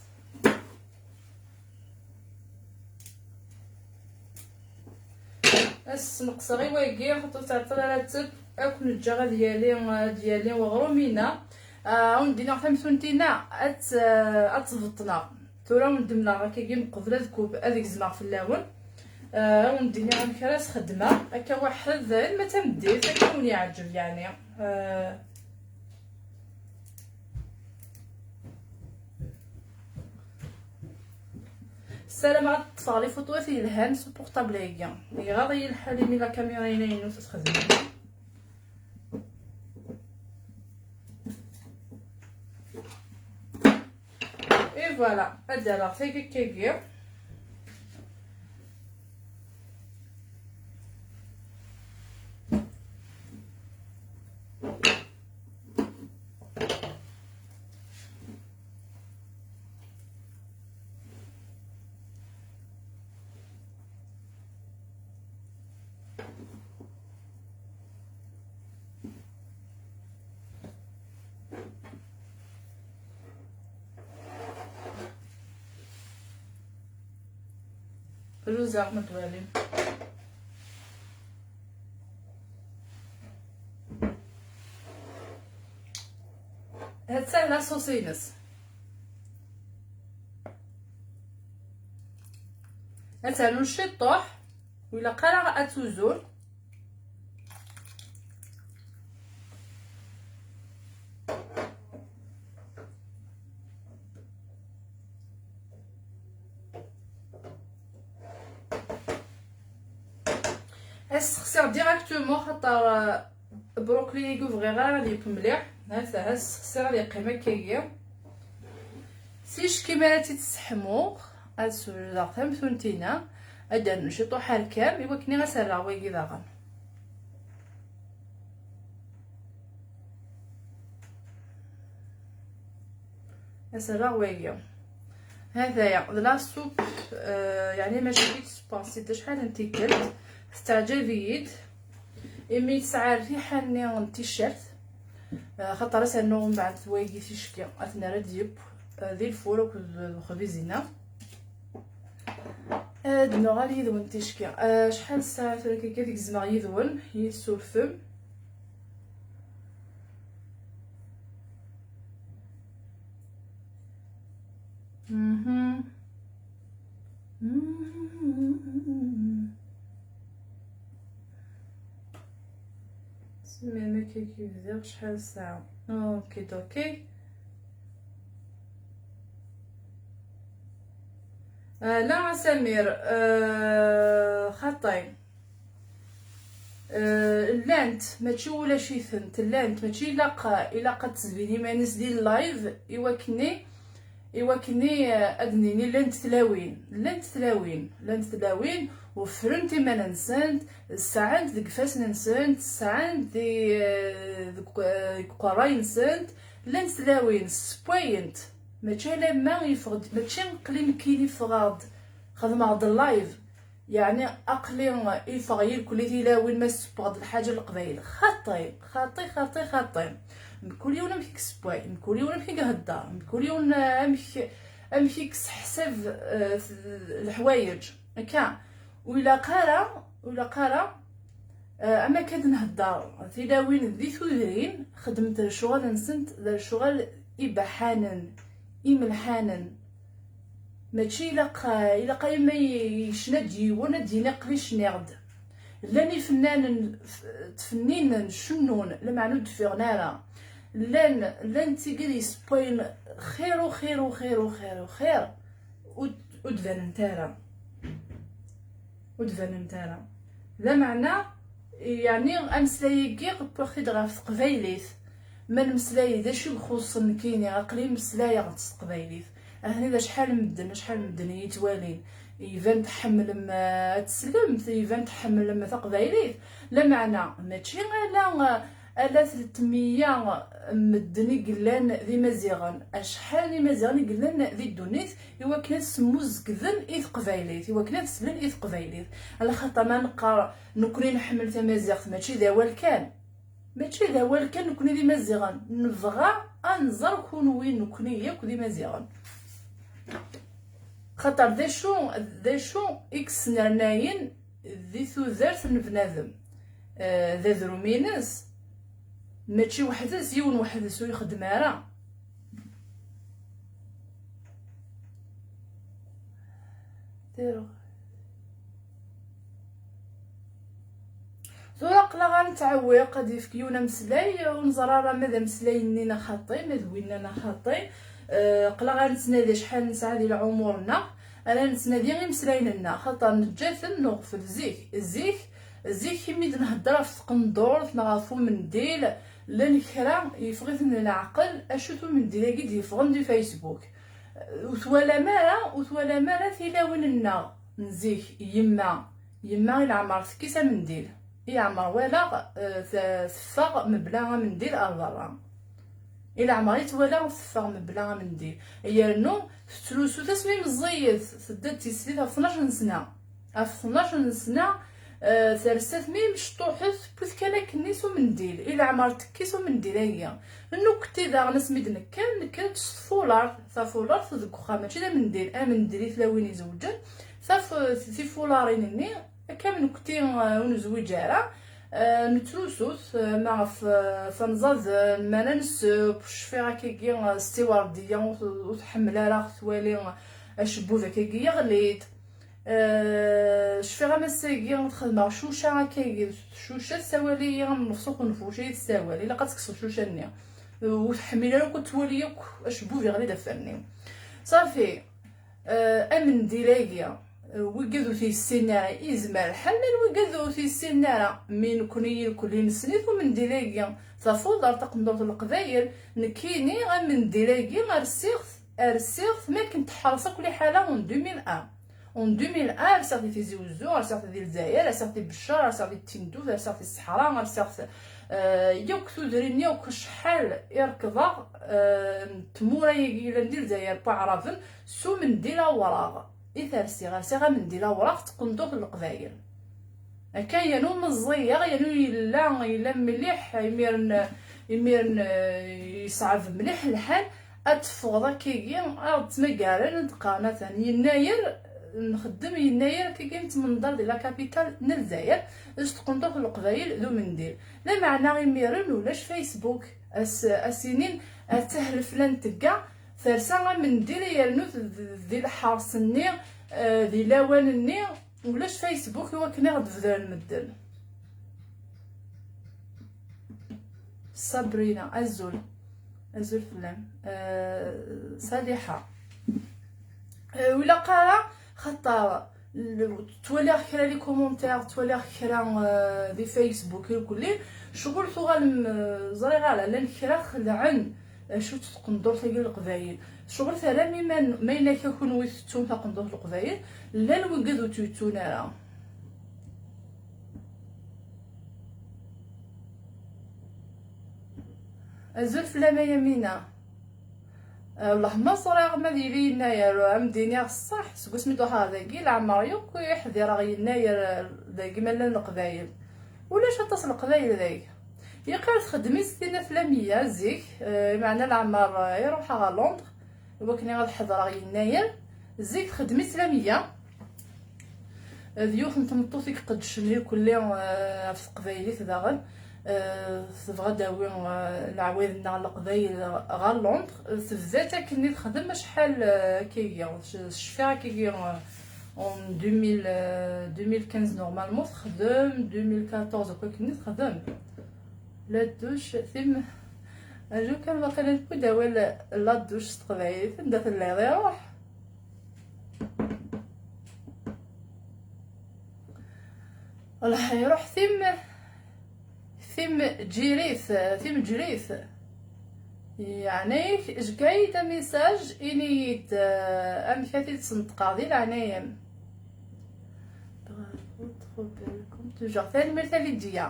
Ad sneqseɣ i wagi, xaṭer ur ttɛeṭṭil ara ad teb, ad ken-ǧǧeɣ ad yali, ad yali weɣrum-ina. Ah, ad wen-d-iniɣ tamtunt-inna ad tt-, ah, ad tt-beṭṭneɣ. Tura ad wen-d-mleɣ akkagi meqbel ad kub-, ad gezmeɣ fell-awen. Ah, ad wen-d-iniɣ amek ara s-xeddmeɣ. Akka waḥed, alma d tameddit, akka wen-yeɛǧeb, yeɛni. Ah, ssarameɣ ad ṭṭfeɣ les photos yelhan s uportable-agi. Iɣaḍ-iyi lḥal imi la caméra-ina inu txedmem. Et voilà, ad d-rreɣ tagi akkagi. Ruzaɣ ma twalim. Hatta la sauce-ines. Ad ternu ciṭṭuḥ, ur ilaq ara ad tuzur. Ad ssexsiɣ directement, xaṭer, euh, brokli-agi ur bɣiɣ ara ad yekk mliḥ. Ha-t-, ha ssexsiɣ ad yeqqim akkagi. Ticki mi ara tt-id-sseḥmuɣ, ad sewjdeɣ tamtunt-ina, ad d-rnu ciṭuḥ arkam, i wakken ad s-rreɣ wagi daɣen. Ad s-rreɣ wagi. Hataya, d la soupe, euh, yeɛni mačči d soupe, c'est-à-dire acḥal n tikkelt, teɛǧeb-iyi-d, imi tesɛa rriḥa-nni n ticcert, euh, xaṭer ad s-rnuɣ mbeɛd wagi ticki, ad t-nerr ad d-yeww, euh, di lfur akked uxbiz-ina. Ad nuɣal yid-wen ticki. Euh, acḥal ssaɛa tura akka i gezmeɣ yid-wen, i yi-tessurfem? Mhm. Mhm. Semmi akka i bdiɣ, acḥal ssaɛa? Ok, ok. Ah, la, a Samir, ah, xaṭi. Eh, llant, mačči ulac-itent, llant, mačči ilaq, ilaq ad tezbin iman-is di live, i wakken-nni, i wakken-nni, eh, ad nini llant tlawin, llant tlawin, llant tlawin, uffrent iman-nsent, sɛant deg ifassen-nsent, sɛant di, eh, deg, eh, deg uqerray-nsent, llant tlawin, ssewwayent, mačči alamma yeffeɣ-d, mačči aql-i nekkini ffɣeɣ-d, xedmeɣ-d live. Yeɛni aql-i i ffɣeɣ yirkelli tilawin ma ssewweɣ-d lḥaǧa n Leqbayel. Xaṭi, xaṭi, xaṭi, xaṭi. Mkul yiwen amek i yessewway, mkul yiwen amek i ihedder, mkul yiwen, eh, amek, amek i yesseḥsab, eh, leḥwayeǧ. Akka, ur ilaq ara, ur ilaq ara, eh, am akka ad nhedder. Tilawin di tudrin xeddment lecɣal-nsent, d lecɣal ibaḥanen, imelḥanen. Mačči ilaq, ilaq a yemma yecna-d yiwen, ad d-yini aql-i cniɣ-d. Llan ifennanen f-, ttfenninen, cennun, lameɛna ur d-ffiɣen ara. Llan, llan tigid yessewwayen xir u xir u xir u xir u xir, ur d-, ur d-banent ara. Ur d-banent ara. Lameɛna, yeɛni, ameslay-agi wwiɣ-t-id ɣef teqbaylit. Ma nmeslay d acu i ixuṣṣen nekkini, aql-i mmeslayeɣ-d s teqbaylit. Atni d acḥal n medden, acḥal n medden i yi-ttwalin. Iban tḥemmlem, eh, ad teslemt, iban tḥemmlem taqbaylit. Lameɛna, mačči ala, eh, ala tletmeyya n medden i yellan d imaziɣen. Acḥal n imaziɣen i yellan di ddunit i wakken ad smuzzgden i teqbaylit, i wakken ad slen i teqbaylit. Alaxaṭer ma neqqar nekkni nḥemmel tamaziɣt, mačči d awal kan. Mačči d awal kan nekkni d imaziɣen. Nebɣa ad nẓer kunwi nekkni yakk d imaziɣen. Xaṭer d acu, d acu i yesnernayen di tudert n bnadem? Eh, d adrum-ines. Mačči weḥd-s, yiwen weḥd-s ur ixeddem ara. Tura aql-aɣ ad nettɛewwiq, ad yefk yiwen ameslay, ur neẓri ara ma d ameslay-nni neɣ xaṭi, ma d winna neɣ xaṭi. Eh, aql-aɣ ad nettnadi acḥal nesɛa di lɛumur-nneɣ, ara nettnadi imeslayen-nneɣ, xaṭer neǧǧa-ten neɣfel zik. Zik, zik imi d-nhedder ɣef tqendurt neɣ ɣef umendil, llan kra yeffeɣ-iten leɛqel, acu-t umendil-agi d-yeffɣen di Facebook? Ur twalam ara, ur twalam ara tilawin-nneɣ n zik, yemma, yemma i leɛmer tekkis amendil, i leɛmer walaɣ, eh, te-, teffeɣ mebla amendil ar berra. I leɛmer i twalaɣ teffeɣ mebla amendil. Yernu tettlusu-t asmi meẓẓiyet, tedda d tislit ɣef tnac n sna. Ɣef tnac n sna, eh, tersa-t mi mecṭuḥet, tewwi-t kan akkenni s umendil. I leɛmer tekkis umendil-agi. Nukti daɣen asmi d-nekker, nekker-d s tfulart. Tafulart deg uxxam, mačči d amendil. Amendil i tlawin izewǧen. Taf-, tifularin-nni, akka am nekkti, eh, ur nezwiǧ ara, eh, nettrusu-t, eh, ma ɣef, eh, tanẓad, eh, lmana nesseww, cfiɣ akkagi, eh, Setti Werdiya ur t-, ur tḥemmel ara twali, eh, acebbub akkagi yeɣli-d. Eh, cfiɣ am ass-agi xedmeɣ cuca akkagi, cuca tessawal-iyi am nnefṣ uxenfuc i tessawal, ilaq ad tekkseḍ cuca-nni. Ur tḥemmel ara akk ad twali akk acebbub yeɣli-d ɣef wallen-iw. Ṣafi. Eh, amendil-agi, eh, wigad ur t-yessin ara, yezmer lḥal, llan wigad ur t-yessinen ara, mi nekni irkelli nessen-it umendil-agi, tafudart taqendurt n Leqbayel, nekkini amendil-agi rsiɣ-t, rsiɣ-t mi akken teḥreṣ akk liḥala en deux mille un. En deux mille un, rsiɣ-t di Tizi Uzzu, rsiɣ-t di Lezzayer, rsiɣ-t di Beccar, rsiɣ-t di Tinduf, rsiɣ-t di Ṣṣeḥra, rsiɣ-t, eh, yakk tudrin, yakk acḥal i rekḍeɣ, eh, n tmura-agi yellan di Lezzayer n Waɛraben, s umendil awraɣ i t-rsiɣ, rsiɣ amendil awraɣ d taqendurt n Leqbayel. Akka yernu meẓẓiyeɣ, yernu yella, yella mliḥ, imiren, imiren, eh, yeṣɛeb mliḥ lḥal ad teffɣeḍ akkagi, ad ɣ-d-ttmagaren, ad d-qqaren atan Yennayer, nxeddem Yennayer akkagi nettmenḍar di la capitale n Lezzayer, s taqendurt n Leqbayel d umendil. Lameɛna imiren ulac Facebook, as, as-inin, atta leflan tegga, tersa amendil yernu d, d, di lḥers-nni, eh, di lawan-nni, ulac Facebook i wakken i ɣ-d-bedren medden. Sabrina, azul. Azul fell-am. Eh, Saliḥa. Eh, ur ilaq ara, xaṭer l-, ttwaliɣ kra les commentaires, ttwaliɣ kra, eh, di Facebook irkelli, ccɣel tuɣalem, eh, ẓriɣ ara, llan kra xedɛen, eh, acu-tt taqendurt-agi n Leqbayel. Ccɣel terram iman, ma yella akka kunwi tettum taqendurt n Leqbayel, llan wigad ur tt-yettun ara. Azul fell-am a Yamina. Eh, wellah ma ẓriɣ ma d yili Yennayer, ad m-d-iniɣ ṣṣeḥ, seg wasmi d-ruḥeɣ dagi, leɛmer yakk i ḥdireɣ Yennayer, eh, dagi ma llan Leqbayel. Ulac aṭas Leqbayel dagi. Yeqqar txeddem-itt tinna Tlamiya zik, eh, meɛna leɛmer, eh, i ruḥeɣ ɣer Londres, i wakken ad ḥedreɣ Yennayer. Zik txeddem-itt Tlamiya. D yiwet n tmeṭṭut i iqeddcen irkelli, eh, ɣef teqbaylit daɣen. Eh, tebɣa ad d-tawi, eh, leɛwayed-nneɣ n Leqbayel ɣer Londres. Tebda-tt akken i texdem acḥal, eh, akkagi, c-, cfiɣ akkagi, eh, en deux mille, eh, deux mille quinze normalement texdem, deux mille quatorze akk akken i texdem. La douche, tim-, aju kan waqila newwi-d awal la douche s teqbaylit, anda telliḍ iruḥ. Wellah iruḥ tim-, timǧirit, timǧirit. Yeɛni-k, ejk-iyi-d amisaj, ini-yi-d, eh, amek ad t-id-sneṭqeɣ, di leɛnaya-m. Bravo, trop belle, comme toujours. Tanemmirt a Lydia.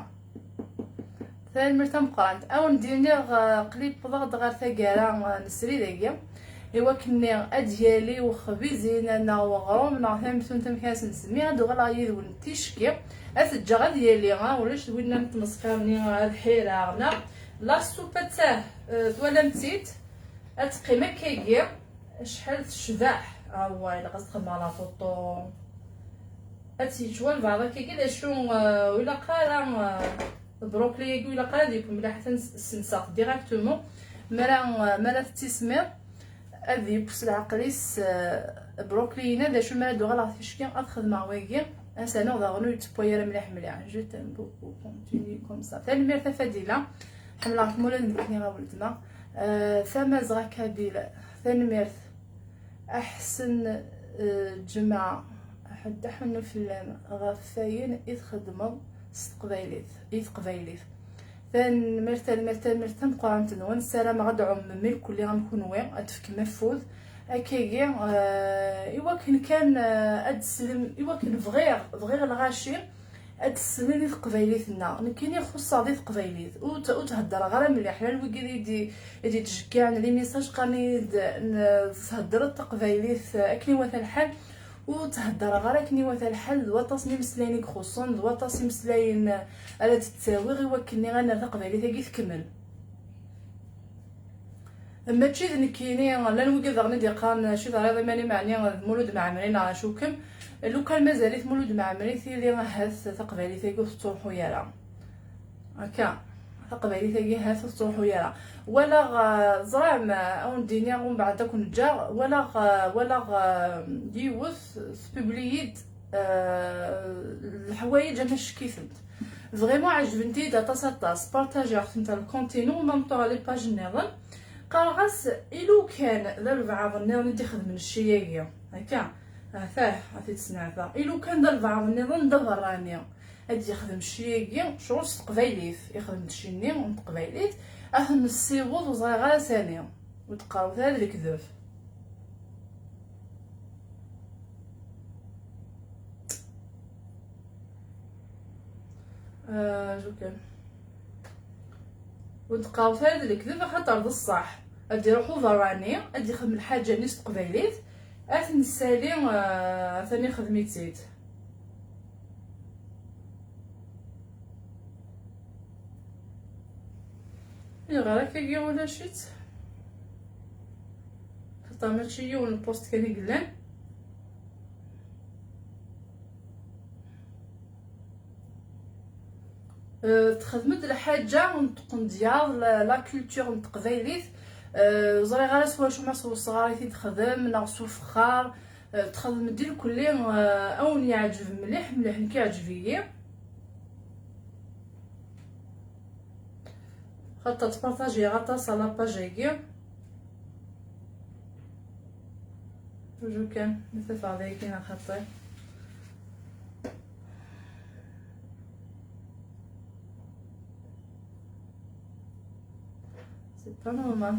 Tanemmirt tameqqrant. Ad wen-d-iniɣ, eh, qlib wwḍeɣ-d ɣer taggara, eh, n srid-agi. I wakken-nni ad d-yali wexbiz-in neɣ weɣrum neɣ tamtunt, amek ara s-nsemmi, ad uɣaleɣ yid-wen ticki. Ad t-ǧǧeɣ ad yali, ah, ulac d winna n tmesxiṛ-nni ad ḥireɣ, neɣ la soupe, attah, eh, twalam-tt-id? Ad teqqim akkagi. Acḥal tecbeḥ! Awah, ilaq ad s-txedmeḍ la photo. Ad tt-yečč walbeɛḍ akkagi, d acu, eh, ur ilaq ara, eh, Brokli-agi ur ilaq ara ad yeww mliḥ, atan s-, senseɣ-t directement. Mi ara, mi ara tettismiḍ, ad yeww s leɛqel-is, eh, brokli-ina, d acu mi ara d-uɣaleɣ ticki ad xedmeɣ wagi, ad s-rnuɣ daɣen ur yettewway ara mliḥ mliḥ. Je t'aime beaucoup, continue comme ça. Tanemmirt a Fadila, ḥemmleɣ-kem ula d nekkni a weltma. Eh, Tamazɣa Kabyle, tanemmirt. Aḥsen, eh, Ǧemɛa, ḥedd aḥunnu fell-am ɣef wayen i txeddmeḍ s teqbaylit, i teqbaylit. Tanemmirt, tanemmirt, tanemmirt tameqqrant-nwen. Ssarameɣ ad tɛummem irkelli am kunwi, ad tefkem afud. Akkagi, eh, i wakken kan, eh, ad teslem, i wakken bɣiɣ, bɣiɣ lɣaci, ad tessnen i teqbaylit-nneɣ. Nekkini xuṣṣeɣ di teqbaylit. Ur t-, ur theddreɣ ara mliḥ. Llan wigi i d-, i d-yettceggiɛen les messages, qqaren-iyi-d n-, theddreḍ taqbaylit akken iwata lḥal. Ur theddreɣ ara akken iwata lḥal. D waṭas n imeslayen i ixuṣṣen, d waṭas imeslayen ara d-ttawiɣ i wakken ad nerr taqbaylit-agi tkemmel. Mačči d nekkini, llan wigi daɣen i d-yeqqaren acu terriḍ iman-im, ɛni d Mulud Mɛemmri neɣ acu kem? Lukan mazal-it Mulud Mɛemmri, tili ahat taqbaylit-agi ur tettruḥu ara. Akka, taqbaylit-agi ahat ur tettruḥu ara. Walaɣ, eh, ẓram, eh, ad wen-d-iniɣ umbeɛd ad ken-ǧǧeɣ, walaɣ, eh, walaɣ, eh, yiwet tpubliyi-d, eh, leḥwayeǧ ama ccek-itent. Vraiment ɛejbent-iyi-d aṭas, aṭas. Partajiɣ-tent ar lkunt-inu, même temps ar les pages nniḍen. Qqareɣ-as, i lukan d albeɛḍ nniḍen i d-ixedmen cci-agi. Akka, atah, a t-id-sneɛteɣ. I lukan d albeɛḍ nniḍen d aberrani ad d-yexdem cci-agi, ccɣel s teqbaylit. Ixdem-d cci-nni n teqbaylit, ad t-nessiweḍ ur ẓriɣ ara sani. Ur d-qqareɣ ara d lekdeb. Ah, acu kan. Ur d-qqareɣ ara d lekdeb, axaṭer d ṣṣeḥ. Ad d-iruḥ uberrani, ad d-ixdem lḥaǧa-nni s teqbaylit, ad t-nessali, ah, atan ixdem-itt-id. Ayɣer akkagi ulac-itt? Xaṭer mačči yiwen n post kan i yellan. Euh, texdem-d lḥaǧa n tqendyar, la, la culture n teqbaylit. Euh, ur ẓriɣ ara s wacu, ma s wesɣar i t-id-texdem neɣ s ufexxar. Euh, texdem-d irkelli, euh, a wen-yeɛǧeb mliḥ mliḥ, nekk yeɛǧeb-iyi. Xaṭer ttpartajiɣ aṭas à la page-agi. Toujours kan, ma tafeɣ d akken axaṭer. C'est pas normal.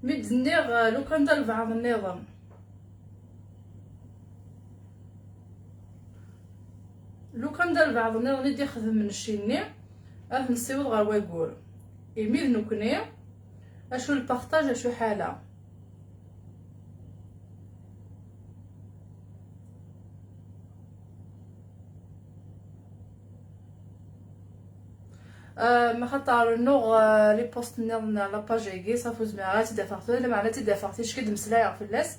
Mi d-nniɣ, eh, lukan d albeɛḍ nniḍen. Lukan d albeɛḍ nniḍen i d-ixedmen cci-nni, ad t-nessiweḍ ɣer waggur. Imi d nekkni, acu lpartaj, acu ḥala. Ah, ma xaṭer nuɣ, ah, les posts nniḍen ar la page-agi, ṣafi ur zmireɣ ara ad tt-id-afeɣ tura, lameɛna ad tt-id-afeɣ ticki d-mmeslayeɣ fell-as.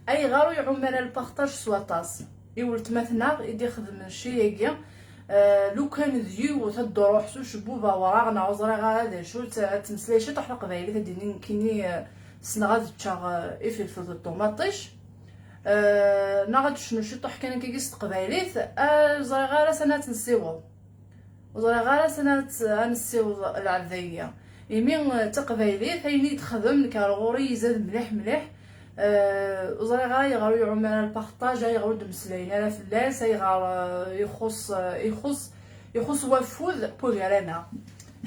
Ayɣer ur iɛum ara lpartaj s waṭas? I weltma-tneɣ i d-ixedmen cci-agi, ah, lukan d yiwet ad d-truḥ s ucebbub awraɣ neɣ ur ẓriɣ ara d acu, ad tt-, ad temmeslay ciṭuḥ taqbaylit, ad d-tini nekkini, ah, ssneɣ ad ččeɣ, ah, ifelfel d ṭumaṭic. Eh, neɣ ad tecnu ciṭuḥ kan akkagi s teqbaylit, eh, ur ẓriɣ ara sani ad tt-nessiweḍ. Ur ẓriɣ ara sani ad tt-, ad nessiweḍ lɛebd-agi. Imi, eh, d taqbaylit, ayen i d-texdem, nekk ar ɣur-i izad mliḥ, mliḥ. Eh, ur ẓriɣ ara ayɣer ur iɛum ara lpartaj, ayɣer ur d-mmeslayen ara fell-as, ayɣer, eh, ixuṣ, eh, ixuṣ, ixuṣ wafud n waggar-aneɣ.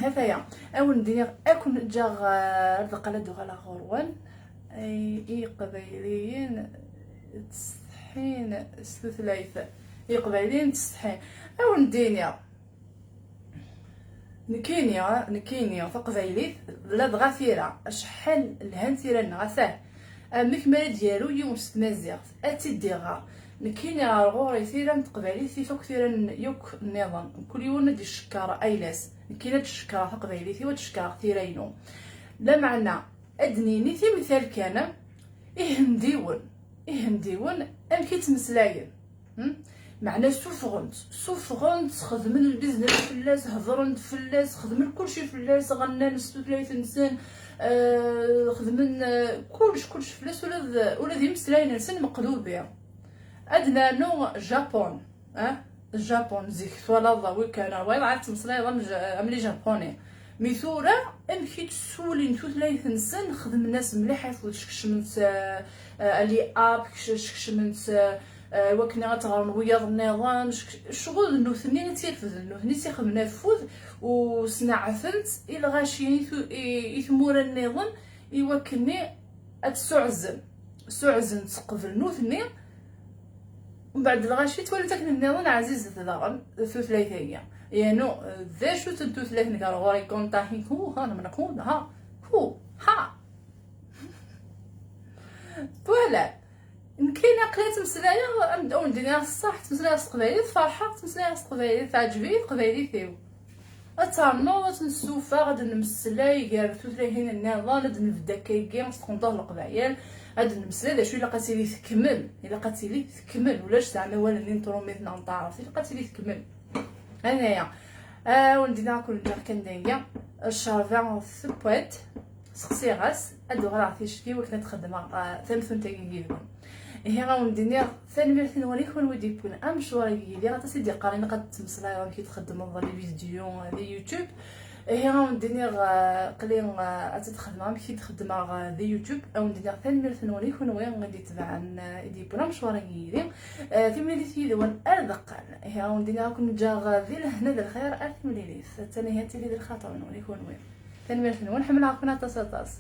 Hataya, a wen-d-iniɣ, a ken-ǧǧeɣ, eh, ar deqqal ad d-uɣaleɣ ɣur-wen. Ay, Iqbayliyen ttsetḥin s tutlayt. Iqbayliyen ttsetḥin. A wen-d-iniɣ. Nekkini, nekkini, taqbaylit, ladɣa tira, acḥal lhant tira-nneɣ, atah. Amek mi ara d-yaru yiwen s tmaziɣt, ad tt-id-iɣer. Nekkini ɣer ɣur-i tira n teqbaylit tif akk tira n yakk nniḍen. Mkul yiwen ad d-icekkeṛ ayla-s. Nekkini ad d-cekkreɣ taqbaylit-iw, ad d-cekkreɣ tira-inu. Lameɛna, ad d-nini timtal kan, Ihendiwen, Ihendiwen, amek i ttmeslayen? Hmm? Meɛna ssufɣen-tt, ssufɣen-tt, xedmen lbiznes fell-as, hedren-d fell-as, xedmen kulci fell-as, ɣennan s tutlayt-nsen, eh, xedmen, eh, kullec, kullec fell-as, ula d, ula d imeslayen-nsen meqlubi. Ad nernu Japun, eh? Japun, zik twalaḍ wi kan, wayeḍ ɛad ttmeslayeḍ am Ja-, am les Japonais. Mi tura, amek i ttsulin tutlayt-nsen, xedmen-as mliḥ afud, skecmen-tt, eh, eh, ali app, kec-, skecmen-tt, eh, eh, i wakken ad tt-ɣren wiyaḍ nniḍen, ck-, ccɣel d nutni i tt-irefden, nutni i tt-ixedmen afud, u sneɛten-tt i lɣaci, i tu-, i, i tmura nniḍen, i wakken ad tt-suɛzen. Suɛzen-tt qbel nutni, mbeɛd lɣaci ttwalin-tt akken nniḍen ɛzizet daɣen tutlayt-agi. Yernu, d acu-tt tutlayt n gar ɣur-i kontahi, hu, ha, nemneq, hu, ha, hu, ha. Twala, nekkini aql-i ttmeslayeɣ, am-, awen-d-iniɣ ṣṣeḥ, ttmeslayeɣ s teqbaylit, ferḥeɣ, ttmeslayeɣ s teqbaylit, teɛǧeb-iyi teqbaylit-iw. Ad ternuḍ, ad tt-nessufeɣ, ad nemmeslay gar tutlayin nniḍen, ad nebdu akkagi s tqenṭuṛt n Leqbayel, ad nemmeslay d acu ilaq ad tili tekmel, ilaq ad tili tekmel, ulac zeɛma awal-nni n trumit neɣ n taɛrabt, ilaq ad tili tekmel. Anaya, ah, wen-d-iniɣ akk ǧǧiɣ kan dagi, ccerba tewwa-d, seqsiɣ-as, ad d-uɣaleɣ ticki wakken ad xedmeɣ, ah, tamtunt-agi yid-wen. Ihi, ad wen-d-iniɣ tanemmirt-nwen i kunwi d-yewwin amecwar-agi yid-i, aṭas i d-yeqqaren ilaq ad tettmeslayeḍ amek i txeddmeḍ les vidéos di YouTube. Ihi, ad wen-d-iniɣ, ah, aql-i, ah, ad tt-xedmeɣ amek i d-xeddmeɣ, ah, di YouTube. Ad wen-d-iniɣ tanemmirt-nwen i kunwi i d-itebɛen, ah, i d-yewwin amecwar-agi yid-i. Ah, timlilit yid-wen ar deqqal. Ihi, ad wen-d-iniɣ ad ken-ǧǧeɣ, ah, di lehna d lxir ar timlilit. Attan ihi ad tili di lxaṭer-nwen i kunwi. Tanemmirt-nwen, ḥemmleɣ-ken aṭas, aṭas.